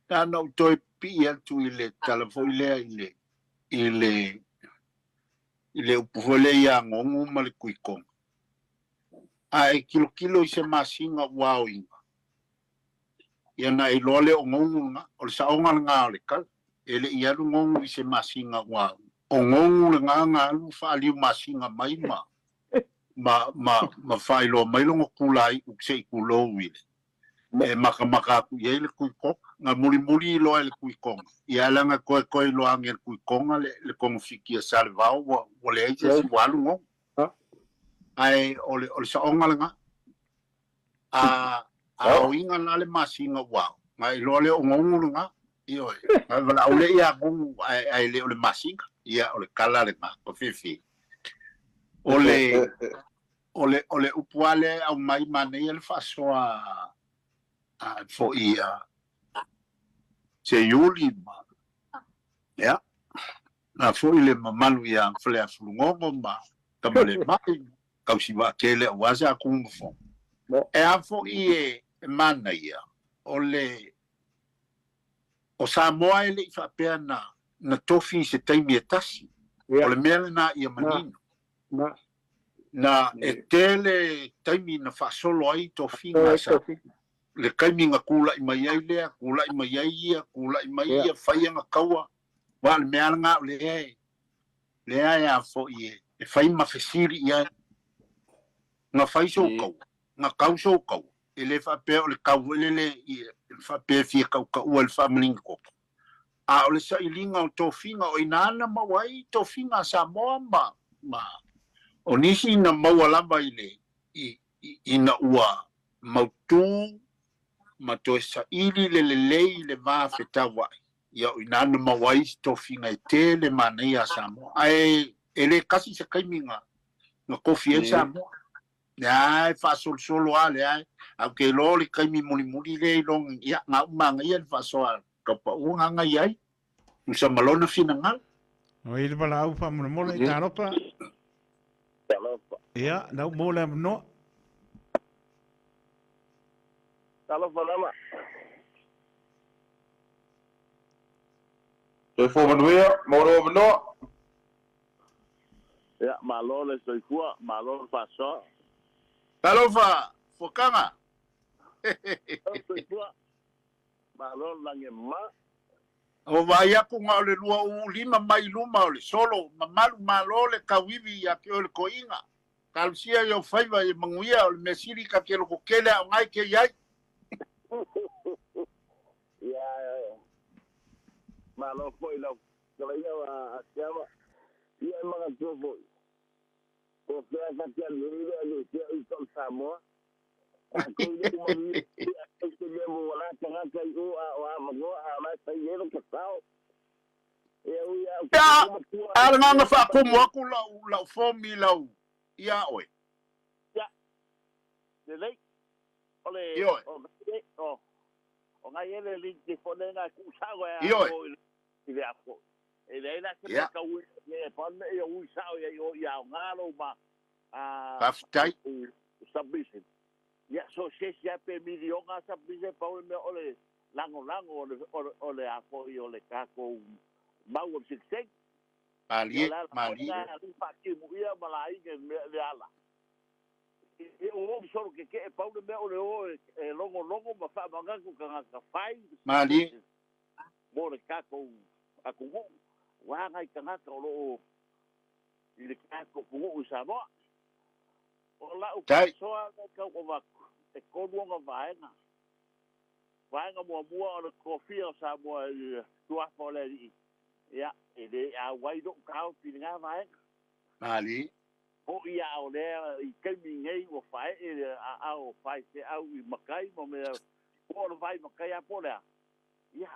Speaker 1: Na na ou toe pipii atu i le tala foi lea i le i le i le upu foi lea ia Gogo ma le Tuitoga. A e kilokilo i se masina ua aoina, ia na e iloa lea o Gogo lena, o le saoga lena o le tala. E le i alu Gogo i se masina ua aoina. O Gogo lena na alu faaliu masina mai ma ma ma ma faailoa mai lona tulaiu se i tulou i le e makamaka atu i ai le Tuitoga. Na mulimuli loa e le Tuitoga, ia leaga toe toe iloa ane e le Tuitoga le le togafiti a Salevao ua ua leai se isi ua alu Gogo. Ae o le o le saoga lena. A a aoina la le masina ua ao, na iloa lea o Gogo lena. Ioe, na valaau lea ia Gogo ae ae le o le masina. Ia o le tala lena, ko fiafia. O le o le o le upu lava lea e aumai manaia le faasoa a foi a Seiuli ma ia na foi le mamalu ia Faleafulugogo ma Tamalemai Tausivaatele aua sa Tunumafono. E a foi e manaia o le o Samoa e le i faapea na na tofi i se taimi e tasi. O le mea lena ia manino. Na e tele taimi na faasolo ai tofiga sa le taimi na tulai mai ai lea, tulai mai ai ia, tulai mai ia, fai ana taua. Aua o le mea lava lena o lea e lea e a foi e, e fai ma fesili i ai. Na fai sou taua, na tau sou taua, e le faapea o le tau foi lele i faapea e fia tautaua i le faamaligi toto. A o le sailiga o tofiga, o i ina na maua ai tofiga a Samoa ma, ma o nisi na maua lava i le, i, ina ua mautu ma toe saili le lelei i le va fetauai, ia o ina na maua ai se tofiga e tele manaia a Samoa. Ae e le kasi se taimi na, na tofi ai Samoa. Lea e faasolosolo lava lea e, ae ou te iloa o le taimi mulimuli lea i lona, ia, na uma agaia le faasoa taupaua na agaia ai, tusa ma lona finagalo.
Speaker 5: O i le valaau faamolemole i Talofa.
Speaker 6: Talofa.
Speaker 5: Ia, lau mo le avanoa.
Speaker 6: Talofa lava.
Speaker 2: Soifua manuia, maua lou avanoa.
Speaker 6: Ia, malo le soifua, malo le faasoa.
Speaker 1: Talofa, Fuakaga.
Speaker 6: Malo soifua, malo le lagi e mama.
Speaker 1: Ua vaai atu na o le 25 mai luma o le solo, mamalu malo le tauivi ia te oe le toeaina. Talosia i ou faiva ia manuia, o le mea sili ta te lototele a o na e te i ai.
Speaker 6: Ia, malo foi lau fetalaiga a Asiama. Ia e manatua foi, po o fea ta te alu ai le aveesea uta o le Samoa. Tatou le uma ia ai se mea mo la tagata i o a o avanoa a o la e fai ai lota sao. E ui a ou te
Speaker 1: Ia,
Speaker 6: matua
Speaker 1: a o le agaga faatumu atu lau, lau form i lau, ia oe.
Speaker 6: Ia, lelei. O le
Speaker 1: Ioe.
Speaker 6: o o o ngai ele li ke fo le na ku sa o
Speaker 1: Ioe.
Speaker 6: o i le apo. E le la se ka u e pa me e u sa o ia o ia o ngalo ma a
Speaker 1: Faafetai.
Speaker 6: Submission. Ia so se se pe milionga submission pa o me o le lango lango o le o le apo i o le kako mau o se
Speaker 1: Malie, malie.
Speaker 6: Li fa ki mu ia ma la inge me le ala. E o o solo ke ke e pau le mea o le o e longo longo ma fa manga ku ka ka fai.
Speaker 1: Malie.
Speaker 6: Mo le kako a ku wa ngai tangata o lo o i le kako ku i Samoa. O la u
Speaker 1: Tai.
Speaker 6: soa ka kau o vaku e kolu o vaenga. Vaenga mua mua o le kofia o Samoa i tuafa o le alii. Ia, e le a wai lo kau pili ngā vaenga.
Speaker 1: Malie.
Speaker 6: Po ia o lea i kaimi nei ua fae e le a ao fai se au i makai ma mea po o le vai makai a po lea. Ia,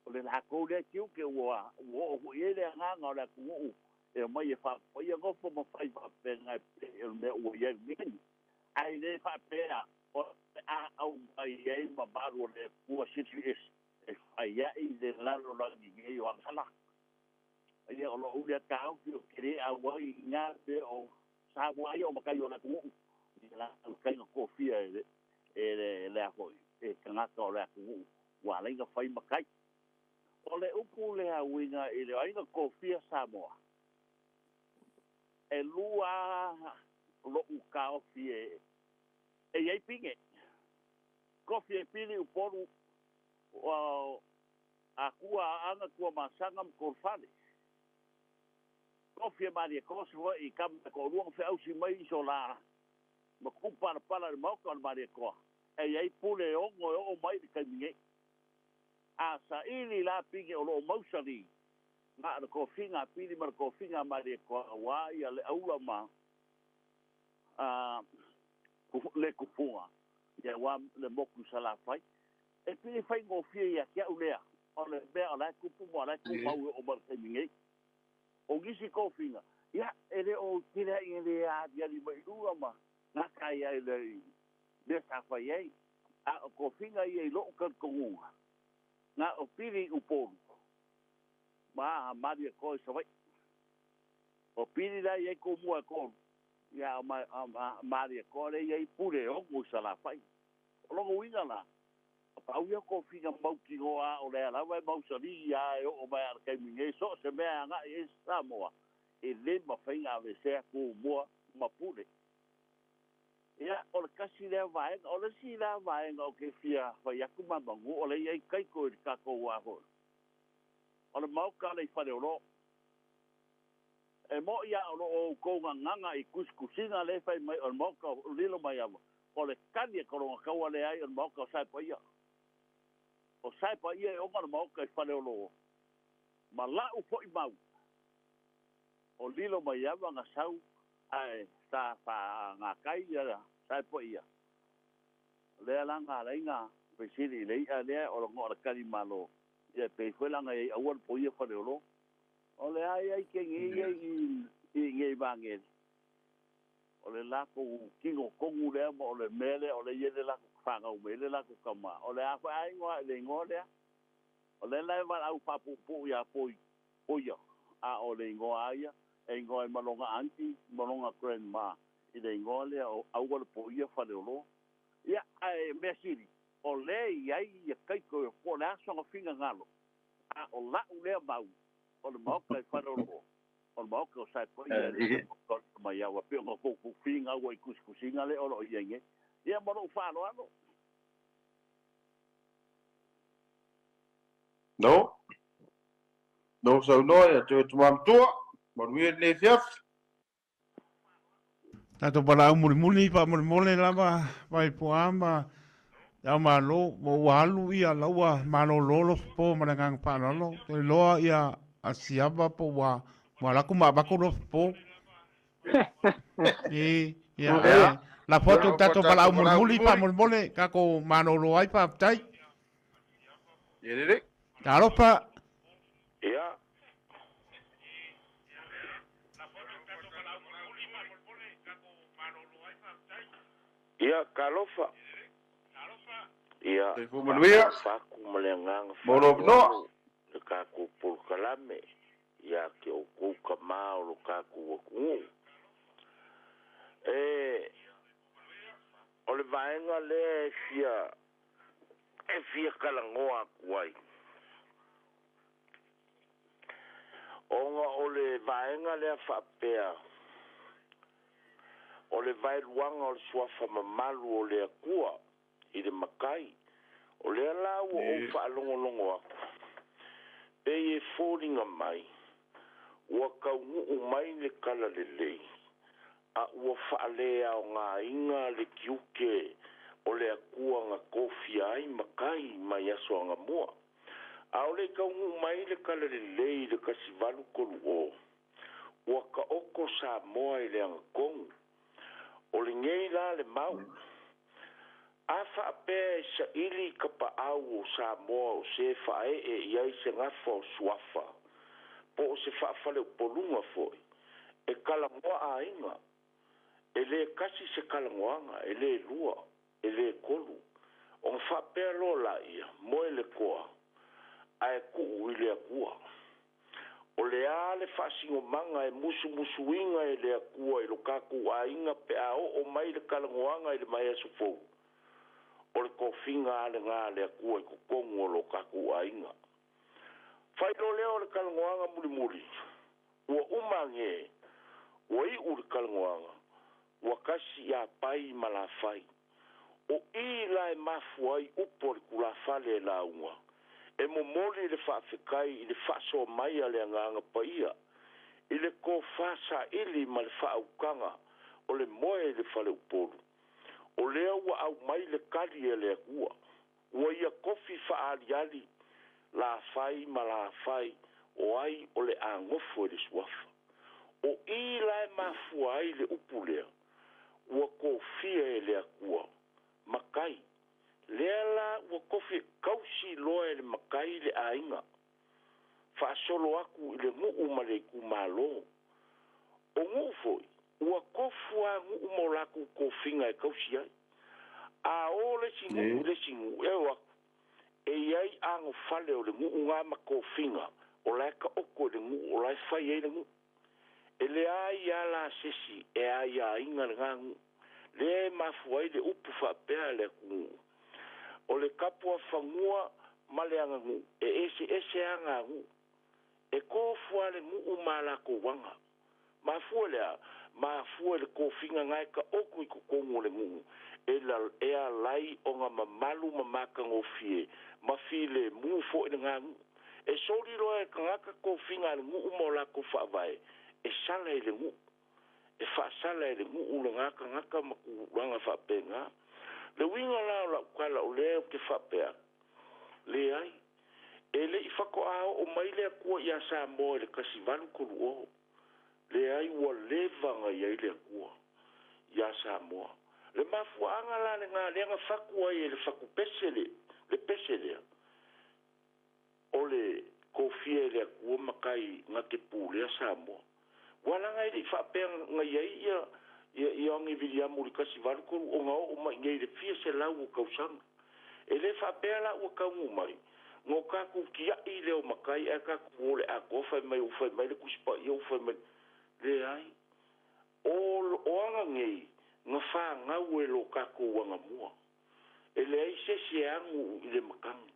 Speaker 6: o le lākou lea tiu ke ua ua o hui e le anganga o le atunuu e mai e whaapaia ngofo ma whai whaapenga e pe e le mea ua iai mini. Ai le whaapea o le a au mai ei ma maru o le pua sisi es e whai ai le lalo langi ngei o angsala. Ia o lo ule kau ki o kere a wai i ngā pe o sa wai o makai o le atunuu. I la kai ngā kofia e le e le le aho e kangaka o le atunuu. Ua leinga whai makai. O le upu le a uinga i le ainga kofia Samoa. E lua lo uka o fie e iai pinge. Kofi e pili upolu o a kua anga kua masanga mkorfale. Kofi e mari e kosi fo i kama ko luang fe ausi mai i so la ma kupa la pala le mauka o le mari e koa. E iai pule ongo e o mai le kaiminge. A sa ili la pinge o lo mausali. Ngā le kofinga pili ma le kofinga mari e koa wā ia le aula ma a, le kupunga. Ia wā le moku sa la whai. E pili whai ngōfia ia kia ulea. O le mea o lai kupu mo lai kupu mau e o mara kaiminge. O gisi kofinga. Ia, e le o tira i le a diali mai lua ma ngā kai ai le le sa whai ai. A o kofinga ia i loo kalkongunga. Ngā o pili upolu. Ma a mari e koe sa wai. O pili la ia i ko mua e kolu. Ia o ma, a, ma, mari e koe le ia i pure o ngu sa la whai. O longo winga la. O pau ia kofinga mau ki ngoa o lea lawa e mau sali ia e o mai ala kai minge so se mea anga i e Samoa. E le mawhainga ave sea ko mua ma pure. Ia, o le kasi lea vaenga, o le si lea vaenga o ke fia whai aku mamangu, o le ia i kaiko i le kako wā hoi. O le mauka le i whare o lo. E mo ia o lo o kouga nganga i kusikusinga le whai mai o le mauka o lilo mai awa. O le kani e koronga kaua le ai o le mauka o saepa ia. O saepa ia e onga le mauka i whare o lo. Ma lau foi mau. O lilo mai awa nga sau ai sa wha ngā kai ia saepa ia. Lea la ngā leinga pesiri le ia lea o lo ngō le kani malo. Ia pe fue langa i awal po ia whare o lo. O le ai ai ke ngi ia i ngi vangeli. O le lako kingo kongu lea ma o le mele o le iele lako whangau mele lako kama. O le a wha ai ngoa le ingoa lea. O le lai wala au papupu ia poi poia. A o le ingoa aia. E ingoa e malonga auntie, malonga grandma. I le ingoa lea o awal po ia whare o lo. Ia, ai mea siri. O le i ai ia kaiko e po le aso finga ngalo. A o lau lea mau. O le maoka i whare o lo. O le maoka o sai po ia le mai awa pe o ngā koukou finga ua i kusikusinga le o lo ia inge. Ia ma lou whalo alo.
Speaker 2: No. No saunoa ia te tumamtua. Manuia le fiafi.
Speaker 5: Tatou palau mulimuli pa mulimuli lava vai po ama au malo mo ua alu ia laua malolo po ma le agaga faaaloalo toe loa ia asiava po ua ua laku ma avako lo po e ia e la foto tatou palau mulimuli pa mulimuli kako malolo ai faafetai.
Speaker 2: Ia lelei.
Speaker 5: Talofa.
Speaker 7: Ia. Ia, talofa.
Speaker 8: Ia,
Speaker 2: Soifua manuia.
Speaker 8: Faatalofa atu ma le agaga
Speaker 2: Mo lou avanoa.
Speaker 8: faaaloalo le tatou polokalame ia te outou tamā o lo tatou atunuu. E o le vaega lea e fia e fia talanoa atu ai. Ona o le vaega lea faapea o le vaeluaga o le suafa mamalu o le Atua i le matai. O lea la ua ou faalogologo atu, pei e foliga mai ua taunuu mai le talalelei a ua faaleaogaina le tiute o le Atua na tofia ai matai mai aso anamua. A o le i taunuu mai le talalelei i le 1830, ua taoto Samoa i le agatonu. O lenei la le mau. A faapea e saili tapaau o Samoa o se faaee i ai se gafa o suafa, po o se faafaleupoluga foi, e talanoa aiga. E lē tasi se talanoaga, e lē lua, e lē tolu. Ona faapea loa laia, moe le toa, ae tuu i le Atua. O le a le faasinomaga e musumusuina e le Atua i lo tatou aiga pe a oo mai le talanoaga i le vaiaso fou? O le tofiga lava lena a le Atua i totonu o lo tatou aiga. Fai loa lea o le talanoaga mulimuli, ua uma age, ua iu le talanoaga, ua tasi ia Pai ma Lafai. O i la e mafua ai upu a le tulafale e lauga, e momoli le faafetai i le faasoa mai a le Agaga Paia, i le tofa saili ma le faautaga o le moe i le faleupolu. O lea ua aumai le tali a le Atua, ua ia tofi faaaliali Lafai ma Lafai o ai o le a nofo i le suafa. O i la e mafua ai le upu lea, ua tofia e le Atua matai. Lea la ua tofi tausi loa e le matai le aiga, faasolo atu i le nuu ma le itumalo. O nuu foi, ua tofu lava nuu ma o latou tofiga e tausi ai. A o le isi nuu i le isi nuu, e o atu, e i ai anofale o le nuu na ma tofiga o la e taoto i le nuu o la e fai ai le nuu. E leai lava la se isi e aiaina lena nuu. Lea e mafua ai le upu faapea a le atunuu, o le tapuafanua ma le aganuu e eseese lava nuu. E tofu lava le nuu ma a latou aga. Mafua i le a? Mafua i le tofiga na e taoto i totonu o le nuu e e alai ona mamalu ma matagofie ma filemu foi lena nuu. E soli loa e tagata tofiga a le nuu ma o latou faavae, e sala i le nuu. E faasala e le nuu lena tagata ma tulaga faapena. Le uiga la o lau tala o lea ou te faapea atu, leai, e le i faatoa oo mai le Atua ia Samoa i le 1830. Leai, ua leva ona i ai le Atua ia Samoa. Le mafuaaga la lena lea na fatu ai e le fatupese le, le pese lea, o le tofia e le Atua matai na te pulea Samoa. Ua laga e le i faapea na i ai ia Ioane Viliamu i le 1830 ona oo mai i nei i le fia selau o tausaga. E le faapea la ua taunuu mai, no tatou tiai lea o matai ae tatou o le atoa fai mai ua fai mai le Tusi Paia ua fai mai. Leai. O, o aga nei na fanau e lo tatou agamua. E leai se isi e agu i le matagi.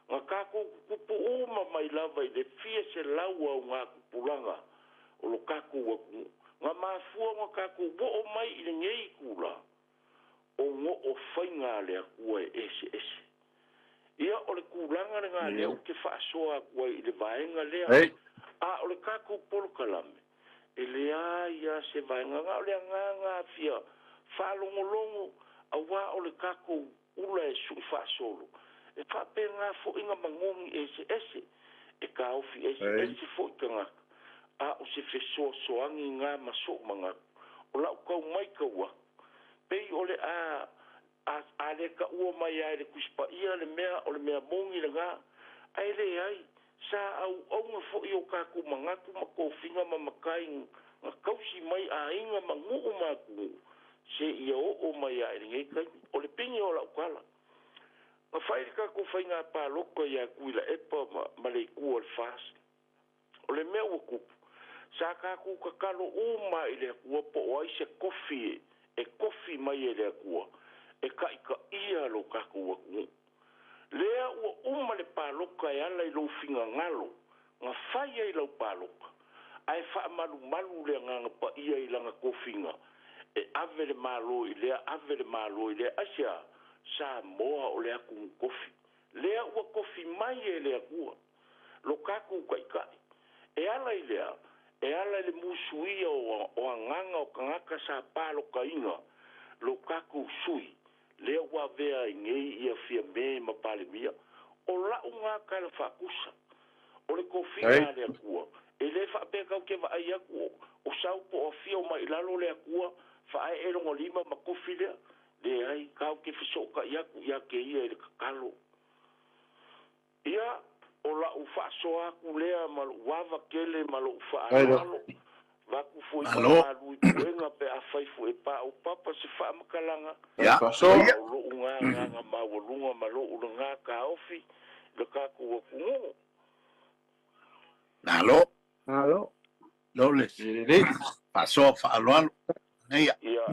Speaker 8: Na tatou tutupu uma mai lava i le fia selau augatupulaga o lo tatou atunuu. Na mafua ona tatou oo mai i lenei itula, o noo faiga a le Atua e eseese. Ia, o le tulaga lena lea ou te faasoa atu ai i le vaega lea. A o le tatou polokalame, e leai lava se vaega, na o le agaga fia faalogologo, aua o le tatou ula e sui faasolo, e faapena foi na manogi eseese, e taofi eseese foi tagata, a o se fesoasoani na ma sou manatu, o lau tau matau atu, pei o le a, a, a le taua mai lava e le Tusi Paia le mea, o le mea moni lena, ae leai, sa auauna foi o tatou manatu ma tofiga ma matai na tausi mai aiga ma nuu ma atunuu, seia oo mai lava i lenei taimi. O le pine o lau tala. Na fai le tatou faiga palota ia Tuilaepa ma, ma le itu o le FAST. O le mea ua tupu, sa tatou tatalo uma i le Atua po o ai se tofi e tofi mai e le Atua e taitaia lo tatou atunuu. Lea ua uma le palota e ala i lou finagalo na fai ai lau palota, ae faamalumalu le Agaga Paia i lana tofiga e ave le Malo i lea, ave le Malo i lea. Aisea? Samoa o le atunuu tofi. Lea ua tofi mai e le Atua lo tatou Taitai. E ala i lea, e ala i le musuia o, o agaga o tagata sa palotaina lo tatou sui, lea ua avea ai nei ia Fiame ma Palemia. O la'u na tala faatusa, o le tofiga a le Atua, e le faapea tatou te vaai atu o sau po o afio mai i lalo le Atua, faaee lona lima ma tofi lea. Leai, tatou te fesootai atu ia te ia i le tatalo. Ia, o la'u faasoa atu lea ma lo'u ava tele ma lo'u faaaloalo, vaku foi faamalu i puega pe afai foi e paopapa se faamatalaga, a o lo'u gagaga maualuga ma lo'u lagā taofi i le tatou atunuu.
Speaker 1: Malo.
Speaker 4: Malo.
Speaker 1: Lo le faasoa faaaloalo. Ia.
Speaker 8: Ia.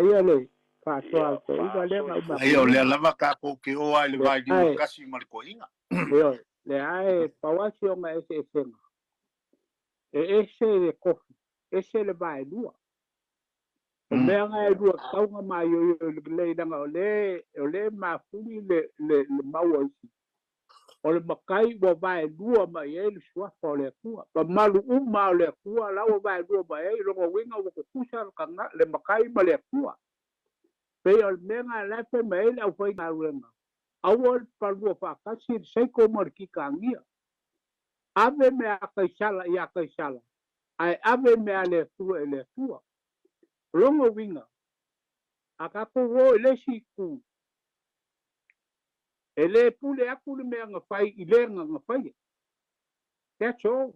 Speaker 4: Ia le faasoa al toʻiga lea na uma.
Speaker 1: Ia o lea lava tatou te o ai le vailiu kasi ma le toeaina.
Speaker 4: Ioe, lea e pau lava si ona eseesega, e ese le kofi, ese le vaelua. O mea na e lua tatau ona maioio lelei leaga o lea o lea e mafuli le le le mau a isi. O le matai ua vaelua mai ai le suafa o le Atua. Mamalu uma o le Atua la ua vaelua mai ai, lona uiga ua tutusa le matai ma le Atua. Pei o le mea lena la e fai mai ai le aufaigaluega, aua le palua faatasi le seiko ma le kikagia. Ave mea a Kaisala ia Kaisala, ae ave mea a le Atua i le Atua. O lona uiga, a tatou o i le isi itu, E le pule atu le mea na fai i le na faia. That's all.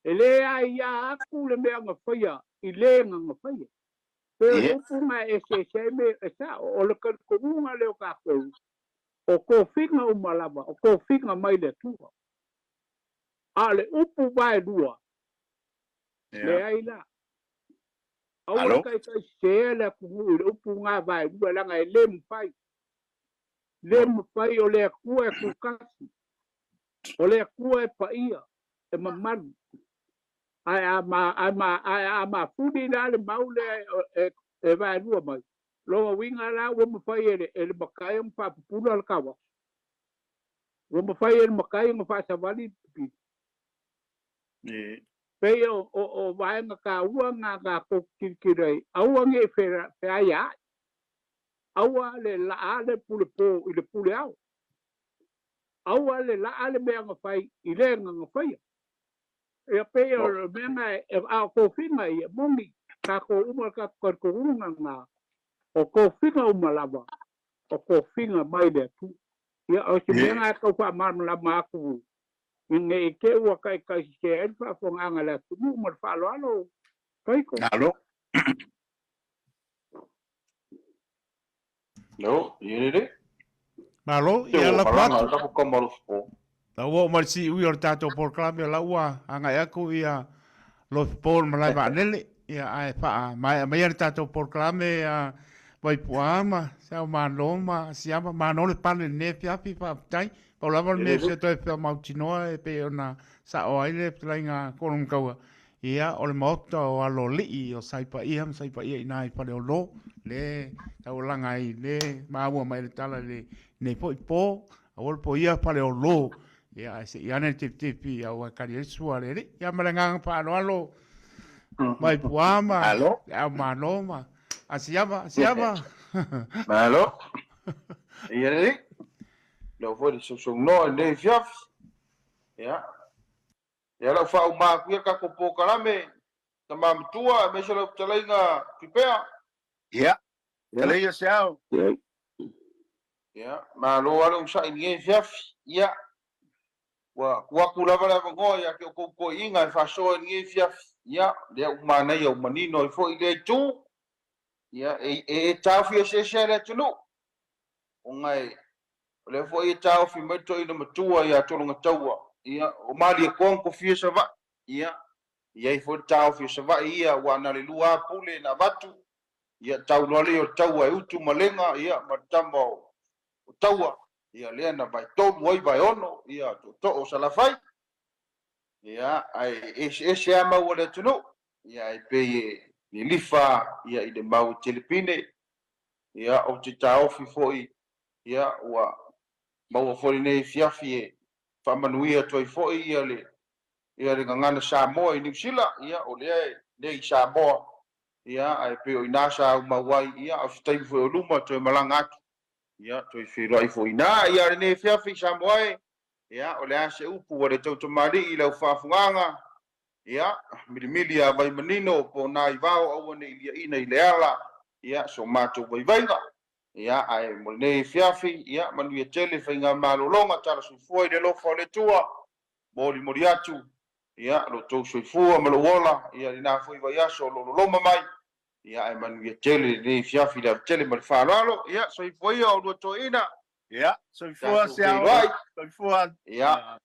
Speaker 4: E le aia atu le mea na faia i le na faia. Pe o le upu na e eseese ai me e sao, o le talitonuga lea o tatou, o tofiga uma lava, o tofiga mai le Atua. A o le upu vaelua, leai la. Aua le taitaisesea le atunuu i le upu na vaelua, leaga e le mafai. Le mafai o le Atua e tutasi, o le Atua e paia, e mamalu. Ae a ma, ae ma, ae a mafuli la le mau lea e, e vaelua mai, lona uiga la ua mafai e le, e le matai ona faapupula le tauaso. Ua mafai e le matai ona faasavali le pipili. Pei o, o, o vaega taua na tatou tilotilo ai, aua ne i feaiaai. Aua le laa le pule po i le pule ao. Aua le laa le mea na fai i le na faia. Ia pei o le mea na e, a o tofiga ia, moni, tatou uma le tatou talitonuga na, o tofiga uma lava, o tofiga mai le Atua. Ia, o se mea na e tau faamalamalama atu ne i te i ua taitaisese ai le faafofogaaga a le atunuu ma le faaaloalo Kaiko.
Speaker 1: Malo.
Speaker 2: No, ia lelei.
Speaker 5: Malo,
Speaker 2: Te
Speaker 5: ia
Speaker 2: ua
Speaker 5: lafo
Speaker 2: malaga
Speaker 5: atu.
Speaker 2: le tapu kama o Lofipo.
Speaker 5: La ua oo mai le siui o le tatou polokalame o la ua agai atu ia Lofipo i le malae vaalele. Ia ae faamaea maia le tatou polokalame a Vaipuaa ma Sao Malo ma Asiama. Malo le pale i lenei afiafi, faafetai. Pau lava le mea e fia toe faamautinoa e pei ona sao ai le fetalaiga a Kolomataua, ia o le maota o Aloalii o Saipaia ma Saipaia i ina i Faleolo, le taualaga ai le maua mai le tala i lenei foi po, aua le poia Faleolo, ia ae se i ane le tifitifi aua e kali ai le sua a le alii. Ia ma le agaga faaaloalo Vaipuaa ma
Speaker 1: Malo.
Speaker 5: Le Ao Malo ma Asiava, Asiava.
Speaker 2: Malo. Ia lelei. Leo foi le sausaunoa i lenei afiafi. Ia. Ia lau faauma atu ia tatou polokalame, tama matua, aemaise lau fetalaiga Tupea.
Speaker 1: Ia. Talei se ao.
Speaker 2: Ia, malo lava le onosai i lenei afiafi. Ia, ua tuu atu lava le avanoa ia te outou toeaiina e faasoa i lenei afiafi. Ia, lea ua manaia ua manino ai foi lea itu. Ia, e taofi eseese ai le atunuu. Ona e o lea foi e taofi mai le toeaina matua ia Tologataua, ia, o Malietoa na tofia Savaii, ia, e i ai foi le taofi o Savaii ia, aua na o le 2 lava pule na avatu, ia, tau loa lea o le taua e Utu ma Lega, ia, ma le tama o Taua, ia, lea na vaetolu ai vaeono, ia, tootoo o Salafai, ia, ae eseese lava mau a le atunuu, ia, ae pei e lilifa, ia, i le mau e Telepine, ia, ou te taofi foi, ia, ua maua foi lenei afiafi e faamanuia atu ai foi ia le ia le gagana Samoa i Niu Sila, ia, o lea e nei i Samoa, ia, ae pei o i ina sa aumau ai, ia, a o se taimi foi o luma toe malaga atu, ia, toe feiloai foi i ina. Ia, lenei afiafi Samoa e, ia, o le a se upu ua le tautamalii i lau faafogaaga, ia, milimili a vai manino po o nai vao aua ne i liaina i le ala, ia, so matou vaivaiga. Ia, ae mo lenei afiafi, ia, manuia tele faigamalologa, tala soifua i le alofa o le Atua, molimoli atu, ia, lo outou soifua ma lou ola, ia, lena foi vaiaso o lo o loloma mai, ia, ae manuia tele lenei afiafi i le avatele ma le faaaloalo, ia, soifua ia oulua toeaiina.
Speaker 1: Ia, soifua
Speaker 2: Tatou
Speaker 1: se ao,
Speaker 2: feiloai.
Speaker 1: Soifua.
Speaker 2: Ia.